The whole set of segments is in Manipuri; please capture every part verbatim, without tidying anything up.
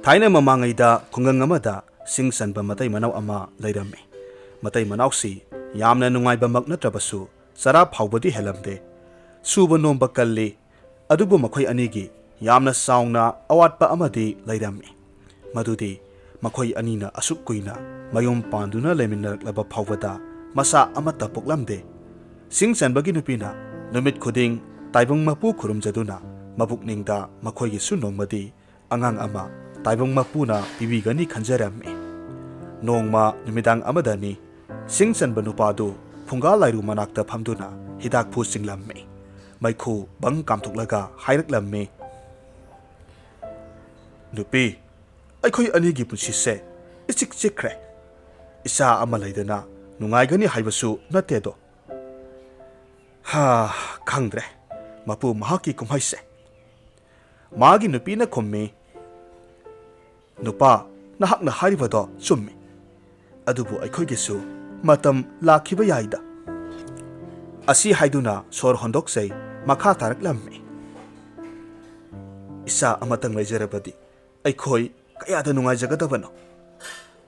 ꯊꯥꯏꯅ ꯃꯃꯥꯡꯉꯩꯗ ꯈꯨꯡꯒꯪ ꯑꯃꯗ ꯁꯤꯡ ꯆꯟꯕ ꯃꯇꯩ ꯃꯅꯥꯎ ꯑꯃ ꯂꯩꯔꯝꯃꯤ꯫ ꯃꯇꯩ ꯃꯅꯥꯎꯁꯤ ꯌꯥꯝꯅ ꯅꯨꯡꯉꯥꯏꯕꯃꯛ ꯅꯠꯇ꯭ꯔꯕꯁꯨ ꯆꯔꯥ ꯐꯥꯎꯕꯗꯤ ꯍꯦꯜꯂꯝꯗꯦ꯫ ꯁꯨꯕ ꯅꯣꯝꯕ ꯀꯜꯂꯤ꯫ ꯑꯗꯨꯕꯨ ꯃꯈꯣꯏ ꯑꯅꯤꯒꯤ ꯌꯥꯝꯅ ꯆꯥꯎꯅ ꯑꯋꯥꯠꯄ ꯑꯃꯗꯤ ꯂꯩꯔꯝꯃꯤ꯫ ꯃꯗꯨꯗꯤ ꯃꯈꯣꯏ ꯑꯅꯤꯅ ꯑꯁꯨꯛ ꯀꯨꯏꯅ ꯃꯌꯨꯝ ꯄꯥꯟꯗꯨꯅ ꯂꯩꯃꯤꯟꯅꯔꯛꯂꯕ ꯐꯥꯎꯕꯗ ꯃꯆꯥ ꯑꯃꯠꯇ ꯄꯣꯛꯂꯝꯗꯦ꯫ ꯁꯤꯡ ꯆꯟꯕꯒꯤ ꯅꯨꯄꯤꯅ ꯅꯨꯃꯤꯠ ꯈꯨꯗꯤꯡ ꯇꯥꯏꯕꯪ ꯃꯄꯨ ꯈꯨꯔꯨꯝꯖꯗꯨꯅ ꯃꯄꯨꯛꯅꯤꯡꯗ ꯃꯈꯣꯏꯒꯤꯁꯨ ꯅꯣꯡꯃꯗꯤ ꯑꯉꯥꯡ ꯑꯃ ꯇꯥꯏꯕꯪ ꯃꯄꯨꯅ ꯄꯤꯕꯤꯒꯅꯤ ꯈꯟꯖꯔꯝꯃꯤ꯫ ꯅꯣꯡꯃ ꯅꯨꯃꯤꯗꯥꯡ ꯑꯃꯗꯅꯤ ꯁꯤꯡ ꯆꯟꯕ ꯅꯨꯄꯥꯗꯨ ꯐꯨꯡꯒꯥ ꯂꯥꯏꯔꯨ ꯃꯅꯥꯛꯇ ꯐꯝꯗꯨꯅ ꯍꯤꯗꯥꯛꯐꯨ ꯆꯤꯡꯂꯝꯃꯤ꯫ ꯃꯩꯈꯨ ꯕꯪ ꯀꯥꯝꯊꯣꯛꯂꯒ ꯍꯥꯏꯔꯛꯂꯝꯃꯤ, "ꯅꯨꯄꯤ, ꯑꯩꯈꯣꯏ ꯑꯅꯤꯒꯤ ꯄꯨꯟꯁꯤꯁꯦ ꯏꯆꯤꯛ ꯆꯤꯛꯈ꯭ꯔꯦ꯫ ꯏꯆꯥ ꯑꯃ ꯂꯩꯗꯅ ꯅꯨꯡꯉꯥꯏꯒꯅꯤ ꯍꯥꯏꯕꯁꯨ ꯅꯠꯇꯦꯗꯣ꯫ ꯍꯥ, ꯈꯪꯗ꯭ꯔꯦ ꯃꯄꯨ ꯃꯍꯥꯛꯀꯤ ꯀꯨꯝꯍꯩꯁꯦ꯫" ꯃꯥꯒꯤ ꯅꯨꯄꯤꯅ ꯈꯨꯝꯃꯤ, "ꯅꯨꯄꯥ, ꯅꯍꯥꯛꯅ ꯍꯥꯏꯔꯤꯕꯗꯣ ꯆꯨꯝꯃꯤ꯫ ꯑꯗꯨꯕꯨ ꯑꯩꯈꯣꯏꯒꯤꯁꯨ ꯃꯇꯝ ꯂꯥꯛꯈꯤꯕ ꯌꯥꯏꯗ꯫" ꯑꯁꯤ ꯍꯥꯏꯗꯨꯅ ꯁꯣꯔ ꯍꯣꯟꯗꯣꯛꯆꯩ, ꯃꯈꯥ ꯇꯥꯔꯛꯂꯝꯃꯤ, "ꯏꯆꯥ ꯑꯃꯇꯪ ꯂꯩꯖꯔꯕꯗꯤ ꯑꯩꯈꯣꯏ ꯀꯌꯥꯗ ꯅꯨꯡꯉꯥꯏꯖꯒꯗꯕꯅꯣ?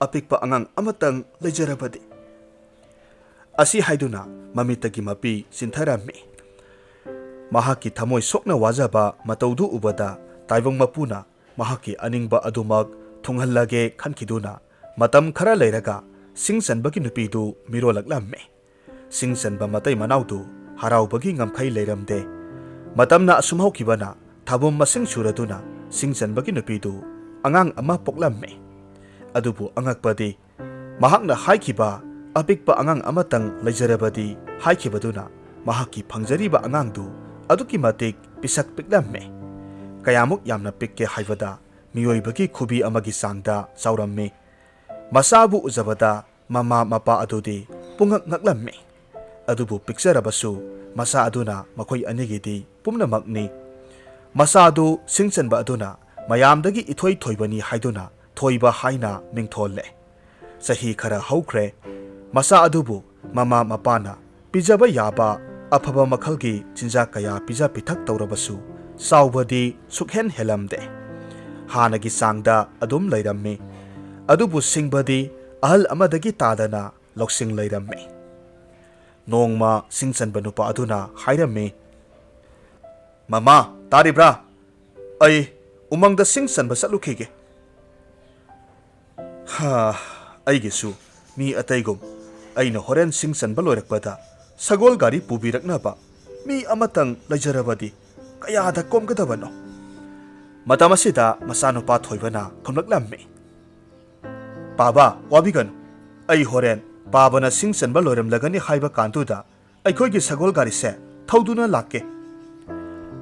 ꯑꯄꯤꯛꯄ ꯑꯉꯥꯡ ꯑꯃꯇꯪ ꯂꯩꯖꯔꯕꯗꯤ꯫" ꯑꯁꯤ ꯍꯥꯏꯗꯨꯅ ꯃꯃꯤꯠꯇꯒꯤ ꯃꯄꯤ ꯆꯤꯟꯊꯔꯝꯃꯤ꯫ ꯃꯍꯥꯛꯀꯤ ꯊꯃꯣꯏ ꯁꯣꯛꯅ ꯋꯥꯖꯕ ꯃꯇꯧꯗꯨ ꯎꯕꯗ ꯇꯥꯏꯕꯪ ꯃꯄꯨꯅ ꯃꯍꯥꯛꯀꯤ ꯑꯅꯤꯡꯕ ꯑꯗꯨꯃꯛ ꯊꯨꯡꯍꯜꯂꯒꯦ ꯈꯟꯈꯤꯗꯨꯅ ꯃꯇꯝ ꯈꯔ ꯂꯩꯔꯒ ꯁꯤꯡ ꯆꯟꯕꯒꯤ ꯅꯨꯄꯤꯗꯨ ꯃꯤꯔꯣꯜꯂꯛꯂꯝꯃꯤ꯫ ꯁꯤꯡ ꯆꯟꯕ ꯃꯇꯩ ꯃꯅꯥꯎꯗꯨ ꯍꯔꯥꯎꯕꯒꯤ ꯉꯝꯈꯩ ꯂꯩꯔꯝꯗꯦ꯫ ꯃꯇꯝꯅ ꯑꯁꯨꯝ ꯍꯧꯈꯤꯕꯅ ꯊꯥꯕꯨꯝ ꯃꯁꯤꯡ ꯁꯨꯔꯗꯨꯅ ꯁꯤꯡ ꯆꯟꯕꯒꯤ ꯅꯨꯄꯤꯗꯨ ꯑꯉꯥꯡ ꯑꯃ ꯄꯣꯛꯂꯝꯃꯤ꯫ ꯑꯗꯨꯕꯨ ꯑꯉꯛꯄꯗꯤ ꯃꯍꯥꯛꯅ ꯍꯥꯏꯈꯤꯕ ꯑꯄꯤꯛꯄ ꯑꯉꯥꯡ ꯑꯃꯇꯪ ꯂꯩꯖꯔꯕꯗꯤ ꯍꯥꯏꯈꯤꯕꯗꯨꯅ ꯃꯍꯥꯛꯀꯤ ꯐꯪꯖꯔꯤꯕ ꯑꯉꯥꯡꯗꯨ ꯑꯗꯨꯛꯀꯤ ꯃꯇꯤꯛ ꯄꯤꯁꯛ ꯄꯤꯛꯂꯝꯃꯤ꯫ ꯀꯌꯥꯃꯨꯛ ꯌꯥꯝꯅ ꯄꯤꯛꯀꯦ ꯍꯥꯏꯕꯗ ꯃꯤꯑꯣꯏꯕꯒꯤ ꯈꯨꯕꯤ ꯑꯃꯒꯤ ꯆꯥꯡꯗ ꯆꯥꯎꯔꯝꯃꯤ꯫ ꯃꯆꯥꯕꯨ ꯎꯖꯕꯗ ꯃꯃꯥ ꯃꯄꯥ ꯑꯗꯨꯗꯤ ꯄꯨꯡꯉꯛ ꯉꯛꯂꯝꯃꯤ꯫ ꯑꯗꯨꯕꯨ ꯄꯤꯛꯆꯔꯕꯁꯨ ꯃꯆꯥ ꯑꯗꯨꯅ ꯃꯈꯣꯏ ꯑꯅꯤꯒꯤꯗꯤ ꯄꯨꯝꯅꯃꯛꯅꯤ꯫ ꯃꯆꯥ ꯑꯗꯨ ꯁꯤꯡ ꯆꯟꯕ ꯑꯗꯨꯅ ꯃꯌꯥꯝꯗꯒꯤ ꯏꯊꯣꯏ ꯊꯣꯏꯕꯅꯤ ꯍꯥꯏꯗꯨꯅ ꯊꯣꯏꯕ ꯍꯥꯏꯅ ꯃꯤꯡꯊꯣꯜꯂꯦ꯫ ꯆꯍꯤ ꯈꯔ ꯍꯧꯈ꯭ꯔꯦ꯫ ꯃꯆꯥ ꯑꯗꯨꯕꯨ ꯃꯃꯥ ꯃꯄꯥꯅ ꯄꯤꯖꯕ ꯌꯥꯕ ꯑꯐꯕ ꯃꯈꯜꯒꯤ ꯆꯤꯟꯖꯥꯛ ꯀꯌꯥ ꯄꯤꯖ ꯄꯤꯊꯛ ꯇꯧꯔꯕꯁꯨ ꯆꯥꯎꯕꯗꯤ ꯁꯨꯛꯍꯦꯟ ꯍꯦꯜꯂꯝꯗꯦ꯫ ꯍꯥꯟꯅꯒꯤ ꯆꯥꯡꯗ ꯑꯗꯨꯝ ꯂꯩꯔꯝꯃꯤ꯫ ꯑꯗꯨꯕꯨ ꯁꯤꯡꯕꯗꯤ ꯑꯍꯜ ꯑꯃꯗꯒꯤ ꯇꯥꯗꯅ ꯂꯧꯁꯤꯡ ꯂꯩꯔꯝꯃꯤ꯫ ꯅꯣꯡꯃ ꯁꯤꯡ ꯆꯟꯕ ꯅꯨꯄꯥ ꯑꯗꯨꯅ ꯍꯥꯏꯔꯝꯃꯤ, "ꯃꯃꯥ, ꯇꯥꯔꯤꯕ꯭ꯔꯥ? ꯑꯩ ꯎꯃꯪꯗ ꯁꯤꯡ ꯆꯟꯕ ꯆꯠꯂꯨꯈꯤꯒꯦ꯫ ꯍꯥ, ꯑꯩꯒꯤꯁꯨ ꯃꯤ ꯑꯇꯩꯒꯨꯝ ꯑꯩꯅ ꯍꯣꯔꯦꯟ ꯁꯤꯡ ꯆꯟꯕ ꯂꯣꯏꯔꯛꯄꯗ ꯁꯒꯣꯜ ꯒꯥꯔꯤ ꯄꯨꯕꯤꯔꯛꯅꯕ ꯃꯤ ꯑꯃꯇꯪ ꯂꯩꯖꯔꯕꯗꯤ ꯀꯌꯥꯗ ꯀꯣꯝꯒꯗꯕꯅꯣ?" ꯃꯇꯝ ꯑꯁꯤꯗ ꯃꯆꯥꯅꯨꯄꯥ ꯊꯣꯏꯕꯅ ꯈꯨꯝꯂꯛꯂꯝꯃꯤ, "ꯄꯥꯕ, ꯋꯥꯕꯤꯒꯅꯨ꯫ ꯑꯩ ꯍꯣꯔꯦꯟ ꯄꯥꯕꯅ ꯁꯤꯡ ꯆꯟꯕ ꯂꯣꯏꯔꯝꯂꯒꯅꯤ ꯍꯥꯏꯕ ꯀꯥꯟꯗꯨꯗ ꯑꯩꯈꯣꯏꯒꯤ ꯁꯒꯣꯜ ꯒꯥꯔꯤꯁꯦ ꯊꯧꯗꯨꯅ ꯂꯥꯛꯀꯦ꯫"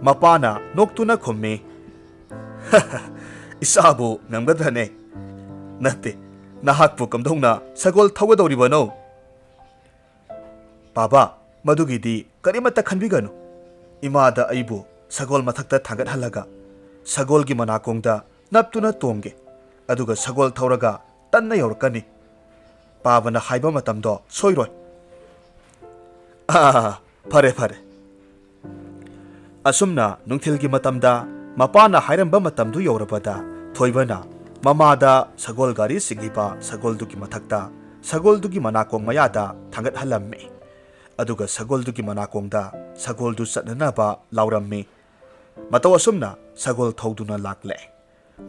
ꯃꯄꯥꯅ ꯅꯣꯛꯇꯨꯅ ꯈꯨꯝꯃꯤ, "ꯏꯆꯥꯕꯨ ꯉꯝꯒꯗ꯭ꯔꯅꯦ? ꯅꯠꯇꯦ, ꯅꯍꯥꯛꯄꯨ ꯀꯝꯗꯧꯅ ꯁꯒꯣꯜ ꯊꯧꯒꯗꯧꯔꯤꯕꯅꯣ?" "ꯄꯥꯕ, ꯃꯗꯨꯒꯤꯗꯤ ꯀꯔꯤꯃꯠꯇ ꯈꯟꯕꯤꯒꯅꯨ꯫ ꯏꯃꯥꯗ ꯑꯩꯕꯨ ꯁꯒꯣꯜ ꯃꯊꯛꯇ ꯊꯥꯡꯒꯠꯍꯜꯂꯒ ꯁꯒꯣꯜꯒꯤ ꯃꯅꯥꯀꯣꯡꯗ ꯅꯞꯇꯨꯅ ꯇꯣꯡꯒꯦ꯫ ꯑꯗꯨꯒ ꯁꯒꯣꯜ ꯊꯧꯔꯒ ꯇꯟꯅ ꯌꯧꯔꯛꯀꯅꯤ꯫ ꯄꯥꯕꯅ ꯍꯥꯏꯕ ꯃꯇꯝꯗꯣ ꯁꯣꯏꯔꯣꯏ꯫" "ꯑꯥ, ꯐꯔꯦ, ꯐꯔꯦ꯫" ꯑꯁꯨꯝꯅ ꯅꯨꯡꯊꯤꯜꯒꯤ ꯃꯇꯝꯗ ꯃꯄꯥꯅ ꯍꯥꯏꯔꯝꯕ ꯃꯇꯝꯗꯨ ꯌꯧꯔꯕꯗ ꯊꯣꯏꯕꯅ ꯃꯃꯥꯗ ꯁꯒꯣꯜ ꯒꯥꯔꯤ ꯆꯤꯡꯂꯤꯕ ꯁꯒꯣꯜꯗꯨꯒꯤ ꯃꯊꯛꯇ ꯁꯒꯣꯜꯗꯨꯒꯤ ꯃꯅꯥꯀꯣꯡ ꯃꯌꯥꯗ ꯊꯥꯡꯒꯠꯍꯜꯂꯝꯃꯤ꯫ ꯑꯗꯨꯒ ꯁꯒꯣꯜꯗꯨꯒꯤ ꯃꯅꯥꯀꯣꯡꯗ ꯁꯒꯣꯜꯗꯨ ꯆꯠꯅꯅꯕ ꯂꯥꯎꯔꯝꯃꯤ꯫ ꯃꯇꯧ ꯑꯁꯨꯝꯅ ꯁꯒꯣꯜ ꯊꯧꯗꯨꯅ ꯂꯥꯛꯂꯦ꯫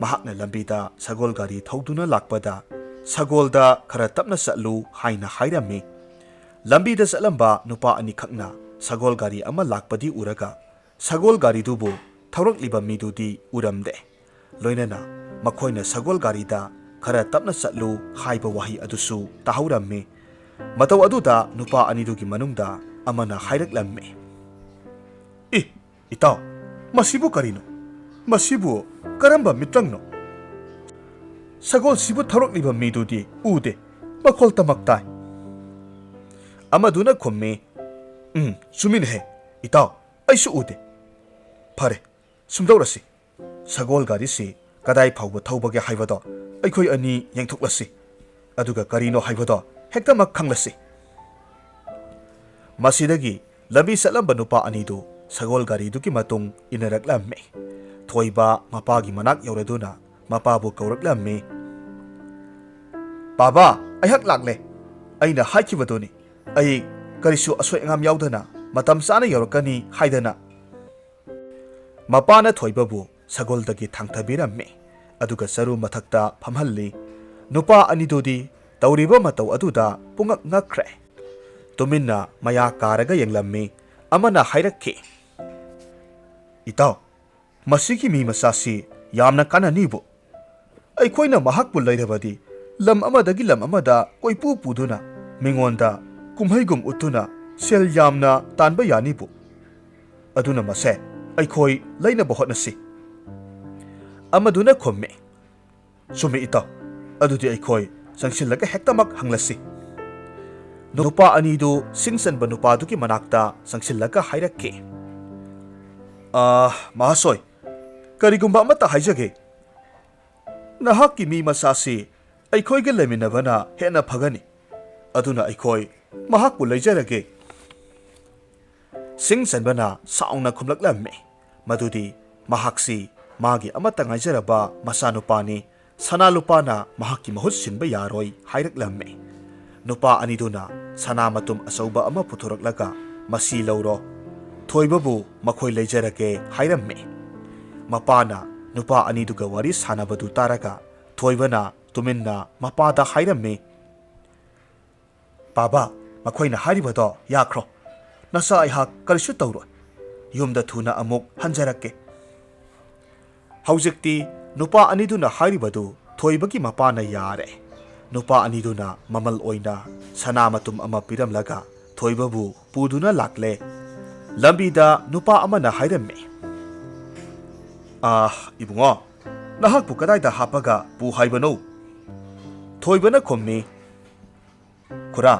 ꯃꯍꯥꯛꯅ ꯂꯝꯕꯤꯗ ꯁꯒꯣꯜ ꯒꯥꯔꯤ ꯊꯧꯗꯨꯅ ꯂꯥꯛꯄꯗ ꯁꯒꯣꯜꯗ ꯈꯔ ꯇꯞꯅ ꯆꯠꯂꯨ ꯍꯥꯏꯅ ꯍꯥꯏꯔꯝꯃꯤ꯫ ꯂꯝꯕꯤꯗ ꯆꯠꯂꯝꯕ ꯅꯨꯄꯥ ꯑꯅꯤꯈꯛꯅ ꯁꯒꯣꯜ ꯒꯥꯔꯤ ꯑꯃ ꯂꯥꯛꯄꯗꯤ ꯎꯔꯒ ꯁꯒꯣꯜ ꯒꯥꯔꯤꯗꯨꯕꯨ ꯊꯧꯔꯛꯂꯤꯕ ꯃꯤꯗꯨꯗꯤ ꯎꯔꯝꯗꯦ꯫ ꯂꯣꯏꯅꯅ ꯃꯈꯣꯏꯅ ꯁꯒꯣꯜ ꯒꯥꯔꯤꯗ ꯈꯔ ꯇꯞꯅ ꯆꯠꯂꯨ ꯍꯥꯏꯕ ꯋꯥꯍꯩ ꯑꯗꯨꯁꯨ ꯇꯥꯍꯧꯔꯝꯃꯤ꯫ ꯃꯇꯧ ꯑꯗꯨꯗ ꯅꯨꯄꯥ ꯑꯅꯤꯗꯨꯒꯤ ꯃꯅꯨꯡꯗ ꯑꯃꯅ ꯍꯥꯏꯔꯛꯂꯝꯃꯤ, "ꯏ, ꯏꯇꯥꯎ, ꯃꯁꯤꯕꯨ ꯀꯔꯤꯅꯣ? ꯃꯁꯤꯕꯨ ꯀꯔꯝꯕ ꯃꯤꯇ꯭ꯔꯪꯅꯣ? ꯁꯒꯣꯜꯁꯤꯕꯨ ꯊꯧꯔꯛꯂꯤꯕ ꯃꯤꯗꯨꯗꯤ ꯎꯗꯦ, ꯃꯈꯣꯜꯇꯃꯛ ꯇꯥꯏ꯫" ꯑꯃꯗꯨꯅ ꯈꯨꯝꯃꯤ, "ꯎꯝ, ꯆꯨꯝꯃꯤꯅꯦꯍꯦ, ꯏꯇꯥꯎ, ꯑꯩꯁꯨ ꯎꯗꯦ꯫ ꯐꯔꯦ, ꯁꯨꯝꯗꯧꯔꯁꯤ, ꯁꯒꯣꯜ ꯒꯥꯔꯤꯁꯤ ꯀꯗꯥꯏ ꯐꯥꯎꯕ ꯊꯧꯕꯒꯦ ꯍꯥꯏꯕꯗꯣ ꯑꯩꯈꯣꯏ ꯑꯅꯤ ꯌꯦꯡꯊꯣꯛꯂꯁꯤ꯫ ꯑꯗꯨꯒ ꯀꯔꯤꯅꯣ ꯍꯥꯏꯕꯗꯣ ꯍꯦꯛꯇꯃꯛ ꯈꯪꯂꯁꯤ꯫" ꯃꯁꯤꯗꯒꯤ ꯂꯝꯕꯤ ꯆꯠꯂꯝꯕ ꯅꯨꯄꯥ ꯑꯅꯤꯗꯨ ꯁꯒꯣꯜ ꯒꯥꯔꯤꯗꯨꯒꯤ ꯃꯇꯨꯡ ꯏꯟꯅꯔꯛꯂꯝꯃꯤ꯫ ꯊꯣꯏꯕ ꯃꯄꯥꯒꯤ ꯃꯅꯥꯛ ꯌꯧꯔꯗꯨꯅ ꯃꯄꯥꯕꯨ ꯀꯧꯔꯛꯂꯝꯃꯤ꯫ "ꯄꯥꯕꯥ, ꯑꯩꯍꯥꯛ ꯂꯥꯛꯂꯦ꯫ ꯑꯩꯅ ꯍꯥꯏꯈꯤꯕꯗꯨꯅꯤ, ꯑꯩ ꯀꯔꯤꯁꯨ ꯑꯁꯣꯏ ꯑꯉꯥꯝ ꯌꯥꯎꯗꯅ ꯃꯇꯝ ꯆꯥꯅ ꯌꯧꯔꯛꯀꯅꯤ ꯍꯥꯏꯗꯅ꯫" ꯃꯄꯥꯅ ꯊꯣꯏꯕꯕꯨ ꯁꯒꯣꯜꯗꯒꯤ ꯊꯥꯡꯊꯕꯤꯔꯝꯃꯤ, ꯑꯗꯨꯒ ꯆꯔꯨ ꯃꯊꯛꯇ ꯐꯝꯍꯜꯂꯤ꯫ ꯅꯨꯄꯥ ꯑꯅꯤꯗꯨꯗꯤ ꯇꯧꯔꯤꯕ ꯃꯇꯧ ꯑꯗꯨꯗ ꯄꯨꯡꯉꯛ ꯉꯛꯈ꯭ꯔꯦ꯫ ꯇꯨꯃꯤꯟꯅ ꯃꯌꯥ ꯀꯥꯔꯒ ꯌꯦꯡꯂꯝꯃꯤ꯫ ꯑꯃꯅ ꯍꯥꯏꯔꯛꯈꯤ, "ꯏꯇꯥꯎ, ꯃꯁꯤꯒꯤ ꯃꯤ ꯃꯆꯥꯁꯤ ꯌꯥꯝꯅ ꯀꯥꯟꯅꯅꯤꯕꯨ꯫ ꯑꯩꯈꯣꯏꯅ ꯃꯍꯥꯛꯄꯨ ꯂꯩꯔꯕꯗꯤ ꯂꯝ ꯑꯃꯗꯒꯤ ꯂꯝ ꯑꯃꯗ ꯀꯣꯏꯄꯨ ꯄꯨꯗꯨꯅ ꯃꯤꯉꯣꯟꯗ ꯀꯨꯝꯍꯩꯒꯨꯝ ꯎꯠꯇꯨꯅ ꯁꯦꯜ ꯌꯥꯝꯅ ꯇꯥꯟꯕ ꯌꯥꯅꯤꯕꯨ꯫ ꯑꯗꯨꯅ ꯃꯁꯦ ꯑꯩꯈꯣꯏ ꯂꯩꯅꯕ ꯍꯣꯠꯅꯁꯤ꯫" ꯑꯃꯗꯨꯅ ꯈꯨꯝꯃꯤ, "ꯆꯨꯝꯃꯤ ꯏꯇꯥꯎ, ꯑꯗꯨꯗꯤ ꯑꯩꯈꯣꯏ ꯆꯪꯁꯤꯜꯂꯒ ꯍꯦꯛꯇꯃꯛ ꯍꯪꯂꯁꯤ꯫" ꯅꯨꯄꯥ ꯑꯅꯤꯗꯨ ꯁꯤꯡ ꯆꯟꯕ ꯅꯨꯄꯥꯗꯨꯒꯤ ꯃꯅꯥꯛꯇ ꯆꯪꯁꯤꯜꯂꯒ ꯍꯥꯏꯔꯛꯈꯤ, "ꯑꯥ, ꯃꯍꯥꯁꯣꯏ, ꯀꯔꯤꯒꯨꯝꯕ ꯑꯃꯠꯇ ꯍꯥꯏꯖꯒꯦ꯫ ꯅꯍꯥꯛꯀꯤ ꯃꯤ ꯃꯆꯥꯁꯤ ꯑꯩꯈꯣꯏꯒ ꯂꯩꯃꯤꯟꯅꯕꯅ ꯍꯦꯟꯅ ꯐꯒꯅꯤ꯫ ꯑꯗꯨꯅ ꯑꯩꯈꯣꯏ ꯃꯍꯥꯛꯄꯨ ꯂꯩꯖꯔꯒꯦ꯫" ꯁꯤꯡ ꯆꯟꯕꯅ ꯁꯥꯎꯅ ꯈꯨꯝꯂꯛꯂꯝꯃꯤ, ꯃꯗꯨꯗꯤ ꯃꯍꯥꯛꯁꯤ ꯃꯥꯒꯤ ꯑꯃꯠꯇ ꯉꯥꯏꯖꯔꯕ ꯃꯆꯥꯅꯨꯄꯥꯅꯤ꯫ ꯁꯅꯥ ꯂꯨꯄꯥꯅ ꯃꯍꯥꯛꯀꯤ ꯃꯍꯨꯠ ꯁꯤꯟꯕ ꯌꯥꯔꯣꯏ ꯍꯥꯏꯔꯛꯂꯝꯃꯤ꯫ ꯅꯨꯄꯥ ꯑꯅꯤꯗꯨꯅ ꯁꯅꯥ ꯃꯇꯨꯝ ꯑꯆꯧꯕ ꯑꯃ ꯄꯨꯊꯣꯔꯛꯂꯒ, "ꯃꯁꯤ ꯂꯧꯔꯣ, ꯊꯣꯏꯕꯕꯨ ꯃꯈꯣꯏ ꯂꯩꯖꯔꯒꯦ" ꯍꯥꯏꯔꯝꯃꯤ꯫ ꯃꯄꯥꯅ ꯅꯨꯄꯥ ꯑꯅꯤꯗꯨꯒ ꯋꯥꯔꯤ ꯁꯥꯟꯅꯕꯗꯨ ꯇꯥꯔꯒ, ꯊꯣꯏꯕꯅ ꯇꯨꯃꯤꯟꯅ ꯃꯄꯥꯗ ꯍꯥꯏꯔꯝꯃꯤ, "ꯄꯥꯕꯥ, ꯃꯈꯣꯏꯅ ꯍꯥꯏꯔꯤꯕꯗꯣ ꯌꯥꯈ꯭ꯔꯣ꯫ ꯅꯆꯥ ꯑꯩꯍꯥꯛ ꯀꯔꯤꯁꯨ ꯇꯧꯔꯣꯏ꯫ ꯌꯨꯝꯗ ꯊꯨꯅ ꯑꯃꯨꯛ ꯍꯟꯖꯔꯛꯀꯦ꯫" ꯍꯧꯖꯤꯛꯇꯤ ꯅꯨꯄꯥ ꯑꯅꯤꯗꯨꯅ ꯍꯥꯏꯔꯤꯕꯗꯨ ꯊꯣꯏꯕꯒꯤ ꯃꯄꯥꯅ ꯌꯥꯔꯦ꯫ ꯅꯨꯄꯥ ꯑꯅꯤꯗꯨꯅ ꯃꯃꯜ ꯑꯣꯏꯅ ꯁꯅꯥ ꯃꯇꯨꯝ ꯑꯃ ꯄꯤꯔꯝꯂꯒ ꯊꯣꯏꯕꯕꯨ ꯄꯨꯗꯨꯅ ꯂꯥꯛꯂꯦ꯫ ꯂꯝꯕꯤꯗ ꯅꯨꯄꯥ ꯑꯃꯅ ꯍꯥꯏꯔꯝꯃꯤ, "ꯑꯥ, ꯏꯕꯨꯡꯉꯣ, ꯅꯍꯥꯛꯄꯨ ꯀꯗꯥꯏꯗ ꯍꯥꯞꯄꯒ ꯄꯨ ꯍꯥꯏꯕꯅꯣ?" ꯊꯣꯏꯕꯅ ꯈꯨꯝꯃꯤ, "ꯈꯨꯔꯥ,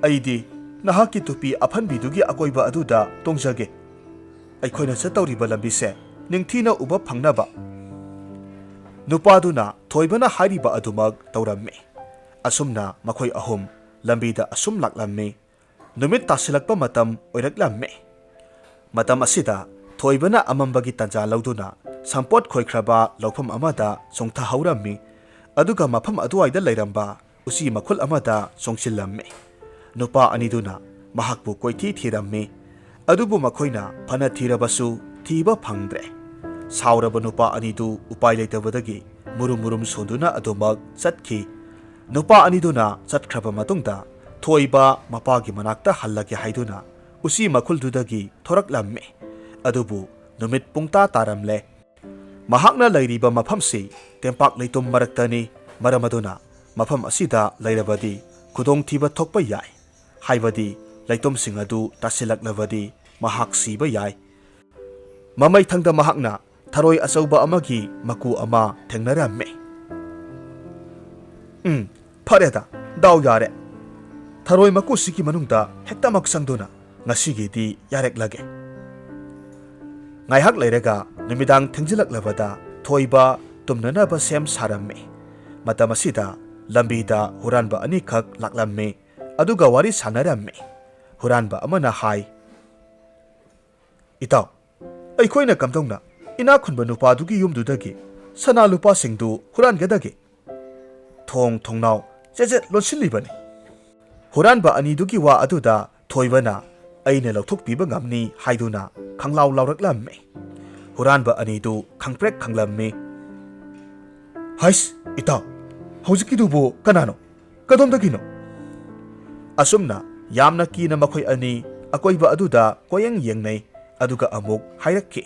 ꯑꯩꯗꯤ ꯅꯍꯥꯛꯀꯤ ꯇꯨꯄꯤ ꯑꯐꯟꯕꯤꯗꯨꯒꯤ ꯑꯀꯣꯏꯕ ꯑꯗꯨꯗ ꯇꯣꯡꯖꯒꯦ꯫ ꯑꯩꯈꯣꯏꯅ ꯆꯠꯇꯧꯔꯤꯕ ꯂꯝꯕꯤꯁꯦ ꯅꯤꯡꯊꯤꯅ ꯎꯕ ꯐꯪꯅꯕ꯫" ꯅꯨꯄꯥꯗꯨꯅ ꯊꯣꯏꯕꯅ ꯍꯥꯏꯔꯤꯕ ꯑꯗꯨꯃꯛ ꯇꯧꯔꯝꯃꯤ꯫ ꯑꯁꯨꯝꯅ ꯃꯈꯣꯏ ꯑꯍꯨꯝ ꯂꯝꯕꯤꯗ ꯑꯁꯨꯝ ꯂꯥꯛꯂꯝꯃꯤ꯫ ꯅꯨꯃꯤꯠ ꯇꯥꯁꯤꯜꯂꯛꯄ ꯃꯇꯝ ꯑꯣꯏꯔꯛꯂꯝꯃꯤ꯫ ꯃꯇꯝ ꯑꯁꯤꯗ ꯊꯣꯏꯕꯅ ꯑꯃꯝꯕꯒꯤ ꯇꯥꯟꯖꯥ ꯂꯧꯗꯨꯅ ꯁꯝꯄꯣꯠ ꯈꯣꯏꯈ꯭ꯔꯕ ꯂꯧꯐꯝ ꯑꯃꯗ ꯆꯣꯡꯊꯍꯧꯔꯝꯃꯤ꯫ ꯑꯗꯨꯒ ꯃꯐꯝ ꯑꯗꯨꯋꯥꯏꯗ ꯂꯩꯔꯝꯕ ꯎꯆꯤ ꯃꯈꯨꯜ ꯑꯃꯗ ꯆꯣꯡꯁꯤꯜꯂꯝꯃꯤ꯫ ꯅꯨꯄꯥ ꯑꯅꯤꯗꯨꯅ ꯃꯍꯥꯛꯄꯨ ꯀꯣꯏꯊꯤ ꯊꯤꯔꯝꯃꯤ꯫ ꯑꯗꯨꯕꯨ ꯃꯈꯣꯏꯅ ꯐꯅ ꯊꯤꯔꯕꯁꯨ ꯊꯤꯕ ꯐꯪꯗ꯭ꯔꯦ꯫ ꯁꯥꯎꯔꯕ ꯅꯨꯄꯥ ꯑꯅꯤꯗꯨ ꯎꯄꯥꯏ ꯂꯩꯇꯕꯗꯒꯤ ꯃꯨꯔꯨꯝ ꯃꯨꯔꯨꯝ ꯁꯣꯟꯗꯨꯅ ꯑꯗꯨꯃꯛ ꯆꯠꯈꯤ꯫ ꯅꯨꯄꯥ ꯑꯅꯤꯗꯨꯅ ꯆꯠꯈ꯭ꯔꯕ ꯃꯇꯨꯡꯗ ꯊꯣꯏꯕ ꯃꯄꯥꯒꯤ ꯃꯅꯥꯛꯇ ꯍꯜꯂꯒꯦ ꯍꯥꯏꯗꯨꯅ ꯎꯆꯤ ꯃꯈꯨꯜꯗꯨꯗꯒꯤ ꯊꯣꯔꯛꯂꯝꯃꯤ꯫ ꯑꯗꯨꯕꯨ ꯅꯨꯃꯤꯠ ꯄꯨꯡꯇꯥ ꯇꯥꯔꯝꯂꯦ꯫ ꯃꯍꯥꯛꯅ ꯂꯩꯔꯤꯕ ꯃꯐꯝꯁꯤ ꯇꯦꯝꯄꯥꯛ ꯂꯩꯇꯨꯝ ꯃꯔꯛꯇꯅꯤ꯫ ꯃꯔꯝ ꯑꯗꯨꯅ ꯃꯐꯝ ꯑꯁꯤꯗ ꯂꯩꯔꯕꯗꯤ ꯈꯨꯗꯣꯡꯊꯤꯕ ꯊꯣꯛꯄ ꯌꯥꯏ꯫ ꯍꯥꯏꯕꯗꯤ ꯂꯩꯇꯨꯝꯁꯤꯡ ꯑꯗꯨ ꯇꯥꯁꯤꯜꯂꯛꯂꯕꯗꯤ ꯃꯍꯥꯛ ꯁꯤꯕ ꯌꯥꯏ꯫ ꯃꯃꯩꯊꯪꯗ ꯃꯍꯥꯛꯅ ꯊꯔꯣꯏ ꯑꯆꯧꯕ ꯑꯃꯒꯤ ꯃꯀꯨ ꯑꯃ ꯊꯦꯡꯅꯔꯝꯃꯤ꯫ "ꯎꯝ, ꯐꯔꯦꯗ, ꯗꯥꯎ ꯌꯥꯔꯦ꯫ ꯊꯔꯣꯏ ꯃꯀꯨꯁꯤꯒꯤ ꯃꯅꯨꯡꯗ ꯍꯦꯛꯇꯃꯛ ꯆꯪꯗꯨꯅ ꯉꯁꯤꯒꯤꯗꯤ ꯌꯥꯔꯦꯛꯂꯒꯦ꯫" ꯉꯥꯏꯍꯥꯛ ꯂꯩꯔꯒ ꯅꯨꯃꯤꯗꯥꯡ ꯊꯦꯡꯖꯤꯜꯂꯛꯂꯕꯗ ꯊꯣꯏꯕ ꯇꯨꯝꯅꯅꯕ ꯁꯦꯝ ꯁꯥꯔꯝꯃꯤ꯫ ꯃꯇꯝ ꯑꯁꯤꯗ ꯂꯝꯕꯤꯗ ꯍꯨꯔꯥꯟꯕ ꯑꯅꯤꯈꯛ ꯂꯥꯛꯂꯝꯃꯤ꯫ ꯑꯗꯨꯒ ꯋꯥꯔꯤ ꯁꯥꯟꯅꯔꯝꯃꯤ꯫ ꯍꯨꯔꯥꯟꯕ ꯑꯃꯅ ꯍꯥꯏ, "ꯏꯇꯥꯎ, ꯑꯩꯈꯣꯏꯅ ꯀꯝꯗꯧꯅ ꯏꯅꯥꯛ ꯈꯨꯟꯕ ꯅꯨꯄꯥꯗꯨꯒꯤ ꯌꯨꯝꯗꯨꯗꯒꯤ ꯁꯅꯥ ꯂꯨꯄꯥꯁꯤꯡꯗꯨ ꯍꯨꯔꯥꯟꯒꯗꯒꯦ? ꯊꯣꯡ ꯊꯣꯡꯅꯥꯎ ꯆꯦꯠ ꯆꯦꯠ ꯂꯣꯟꯁꯤꯜꯂꯤꯕꯅꯤ꯫" ꯍꯨꯔꯥꯟꯕ ꯑꯅꯤꯗꯨꯒꯤ ꯋꯥ ꯑꯗꯨꯗ ꯊꯣꯏꯕꯅ "ꯑꯩꯅ ꯂꯧꯊꯣꯛꯄꯤꯕ ꯉꯝꯅꯤ" ꯍꯥꯏꯗꯨꯅ ꯈꯪꯂꯥꯎ ꯂꯥꯎꯔꯛꯂꯝꯃꯤ꯫ ꯍꯨꯔꯥꯟꯕ ꯑꯅꯤꯗꯨ ꯈꯪꯄ꯭ꯔꯦꯛ ꯈꯪꯂꯝꯃꯤ꯫ "ꯍꯩꯁ, ꯏꯇꯥꯎ, ꯍꯧꯖꯤꯛꯀꯤꯗꯨꯕꯨ ꯀꯅꯥꯅꯣ? ꯀꯗꯣꯝꯗꯒꯤꯅꯣ?" ꯑꯁꯨꯝꯅ ꯌꯥꯝꯅ ꯀꯤꯅ ꯃꯈꯣꯏ ꯑꯅꯤ ꯑꯀꯣꯏꯕ ꯑꯗꯨꯗ ꯀꯣꯌꯦꯡ ꯌꯦꯡꯅꯩ꯫ ꯑꯗꯨꯒ ꯑꯃꯨꯛ ꯍꯥꯏꯔꯛꯈꯤ,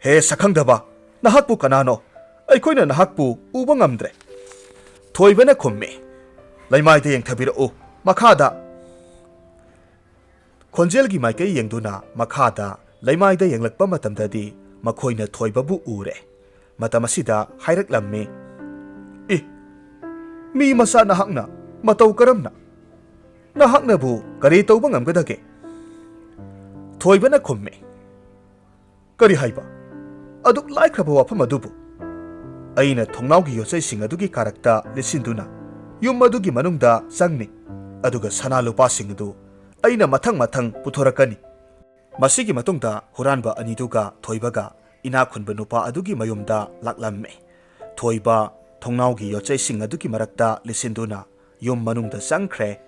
"ꯍꯦ ꯁꯛꯈꯪꯗꯕ, ꯅꯍꯥꯛꯄꯨ ꯀꯅꯥꯅꯣ? ꯑꯩꯈꯣꯏꯅ ꯅꯍꯥꯛꯄꯨ ꯎꯕ ꯉꯝꯗ꯭ꯔꯦ꯫" ꯊꯣꯏꯕꯅ ꯈꯨꯝꯃꯤ, "ꯂꯩꯃꯥꯏꯗ ꯌꯦꯡꯊꯕꯤꯔꯛꯎ, ꯃꯈꯥꯗ꯫" ꯈꯣꯟꯖꯦꯜꯒꯤ ꯃꯥꯏꯀꯩ ꯌꯦꯡꯗꯨꯅ ꯃꯈꯥꯗ ꯂꯩꯃꯥꯏꯗ ꯌꯦꯡꯂꯛꯄ ꯃꯇꯝꯗꯗꯤ ꯃꯈꯣꯏꯅ ꯊꯣꯏꯕꯕꯨ ꯎꯔꯦ꯫ ꯃꯇꯝ ꯑꯁꯤꯗ ꯍꯥꯏꯔꯛꯂꯝꯃꯤ, "ꯏ, ꯃꯤ ꯃꯆꯥ ꯅꯍꯥꯛꯅ ꯃꯇꯧ ꯀꯔꯝꯅ? ꯅꯍꯥꯛꯅꯕꯨ ꯀꯔꯤ ꯇꯧꯕ ꯉꯝꯒꯗꯒꯦ?" ꯊꯣꯏꯕꯅ ꯈꯨꯝꯃꯤ, "ꯀꯔꯤ ꯍꯥꯏꯕ? ꯑꯗꯨꯛ ꯂꯥꯏꯈ꯭ꯔꯕ ꯋꯥꯐꯝ ꯑꯗꯨꯕꯨ?" "ꯑꯩꯅ ꯊꯣꯡꯅꯥꯎꯒꯤ ꯌꯣꯠꯆꯩꯁꯤꯡ ꯑꯗꯨꯒꯤ ꯀꯥꯔꯛꯇ ꯂꯤꯠꯁꯤꯟꯗꯨꯅ ꯌꯨꯝ ꯑꯗꯨꯒꯤ ꯃꯅꯨꯡꯗ ꯆꯪꯅꯤ, ꯑꯗꯨꯒ ꯁꯅꯥ ꯂꯨꯄꯥꯁꯤꯡ ꯑꯗꯨ ꯑꯩꯅ ꯃꯊꯪ ꯃꯊꯪ ꯄꯨꯊꯣꯔꯛꯀꯅꯤ꯫ ꯃꯁꯤꯒꯤ ꯃꯇꯨꯡꯗ ꯍꯨꯔꯥꯟꯕ ꯑꯅꯤꯗꯨꯒ ꯊꯣꯏꯕꯒ ꯏꯅꯥꯛ ꯈꯨꯟꯕ ꯅꯨꯄꯥ ꯑꯗꯨꯒꯤ ꯃꯌꯨꯝꯗ ꯂꯥꯛꯂꯝꯃꯤ꯫ ꯊꯣꯏꯕ ꯊꯣꯡꯅꯥꯎꯒꯤ ꯌꯣꯠꯆꯩꯁꯤꯡ ꯑꯗꯨꯒꯤ ꯃꯔꯛꯇ ꯂꯤꯠꯁꯤꯟꯗꯨꯅ ꯌꯨꯝ ꯃꯅꯨꯡꯗ ꯆꯪꯈ꯭ꯔꯦ꯫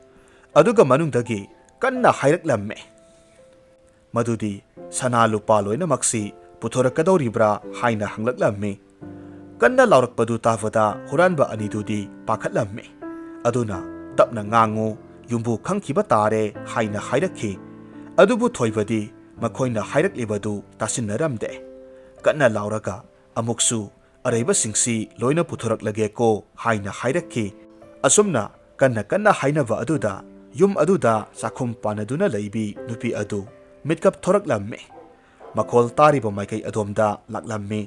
ꯑꯗꯨꯒ ꯃꯅꯨꯡꯗꯒꯤ ꯀꯟꯅ ꯍꯥꯏꯔꯛꯂꯝꯃꯤ꯫ ꯃꯗꯨꯗꯤ ꯁꯅꯥ ꯂꯨꯄꯥ ꯂꯣꯏꯅꯃꯛꯁꯤ ꯄꯨꯊꯣꯔꯛꯀꯗꯧꯔꯤꯕ꯭ꯔꯥ ꯍꯥꯏꯅ ꯍꯪꯂꯛꯂꯝꯃꯤ꯫ ꯀꯟꯅ ꯂꯥꯎꯔꯛꯄꯗꯨ ꯇꯥꯕꯗ ꯍꯨꯔꯥꯟꯕ ꯑꯅꯤꯗꯨꯗꯤ ꯄꯥꯈꯠꯂꯝꯃꯤ꯫ ꯑꯗꯨꯅ ꯇꯞꯅ ꯉꯥꯡꯉꯨ, ꯌꯨꯝꯕꯨ ꯈꯪꯈꯤꯕ ꯇꯥꯔꯦ ꯍꯥꯏꯅ ꯍꯥꯏꯔꯛꯈꯤ꯫ ꯑꯗꯨꯕꯨ ꯊꯣꯏꯕꯗꯤ ꯃꯈꯣꯏꯅ ꯍꯥꯏꯔꯛꯂꯤꯕꯗꯨ ꯇꯥꯁꯤꯟꯅꯔꯝꯗꯦ꯫ ꯀꯟꯅ ꯂꯥꯎꯔꯒ ꯑꯃꯨꯛꯁꯨ ꯑꯔꯩꯕꯁꯤꯡꯁꯤ ꯂꯣꯏꯅ ꯄꯨꯊꯣꯔꯛꯂꯒꯦꯀꯣ ꯍꯥꯏꯅ ꯍꯥꯏꯔꯛꯈꯤ꯫ ꯑꯁꯨꯝꯅ ꯀꯟꯅ ꯀꯟꯅ ꯍꯥꯏꯅꯕ ꯑꯗꯨꯗ ꯌꯨꯝ ꯑꯗꯨꯗ ꯆꯥꯛꯈꯨꯝ ꯄꯥꯟꯅꯗꯨꯅ ꯂꯩꯕꯤ ꯅꯨꯄꯤ ꯑꯗꯨ ꯃꯤꯠꯀꯞ ꯊꯣꯔꯛꯂꯝꯃꯤ꯫ ꯃꯈꯣꯜ ꯇꯥꯔꯤꯕ ꯃꯥꯏꯀꯩ ꯑꯗꯣꯝꯗ ꯂꯥꯛꯂꯝꯃꯤ꯫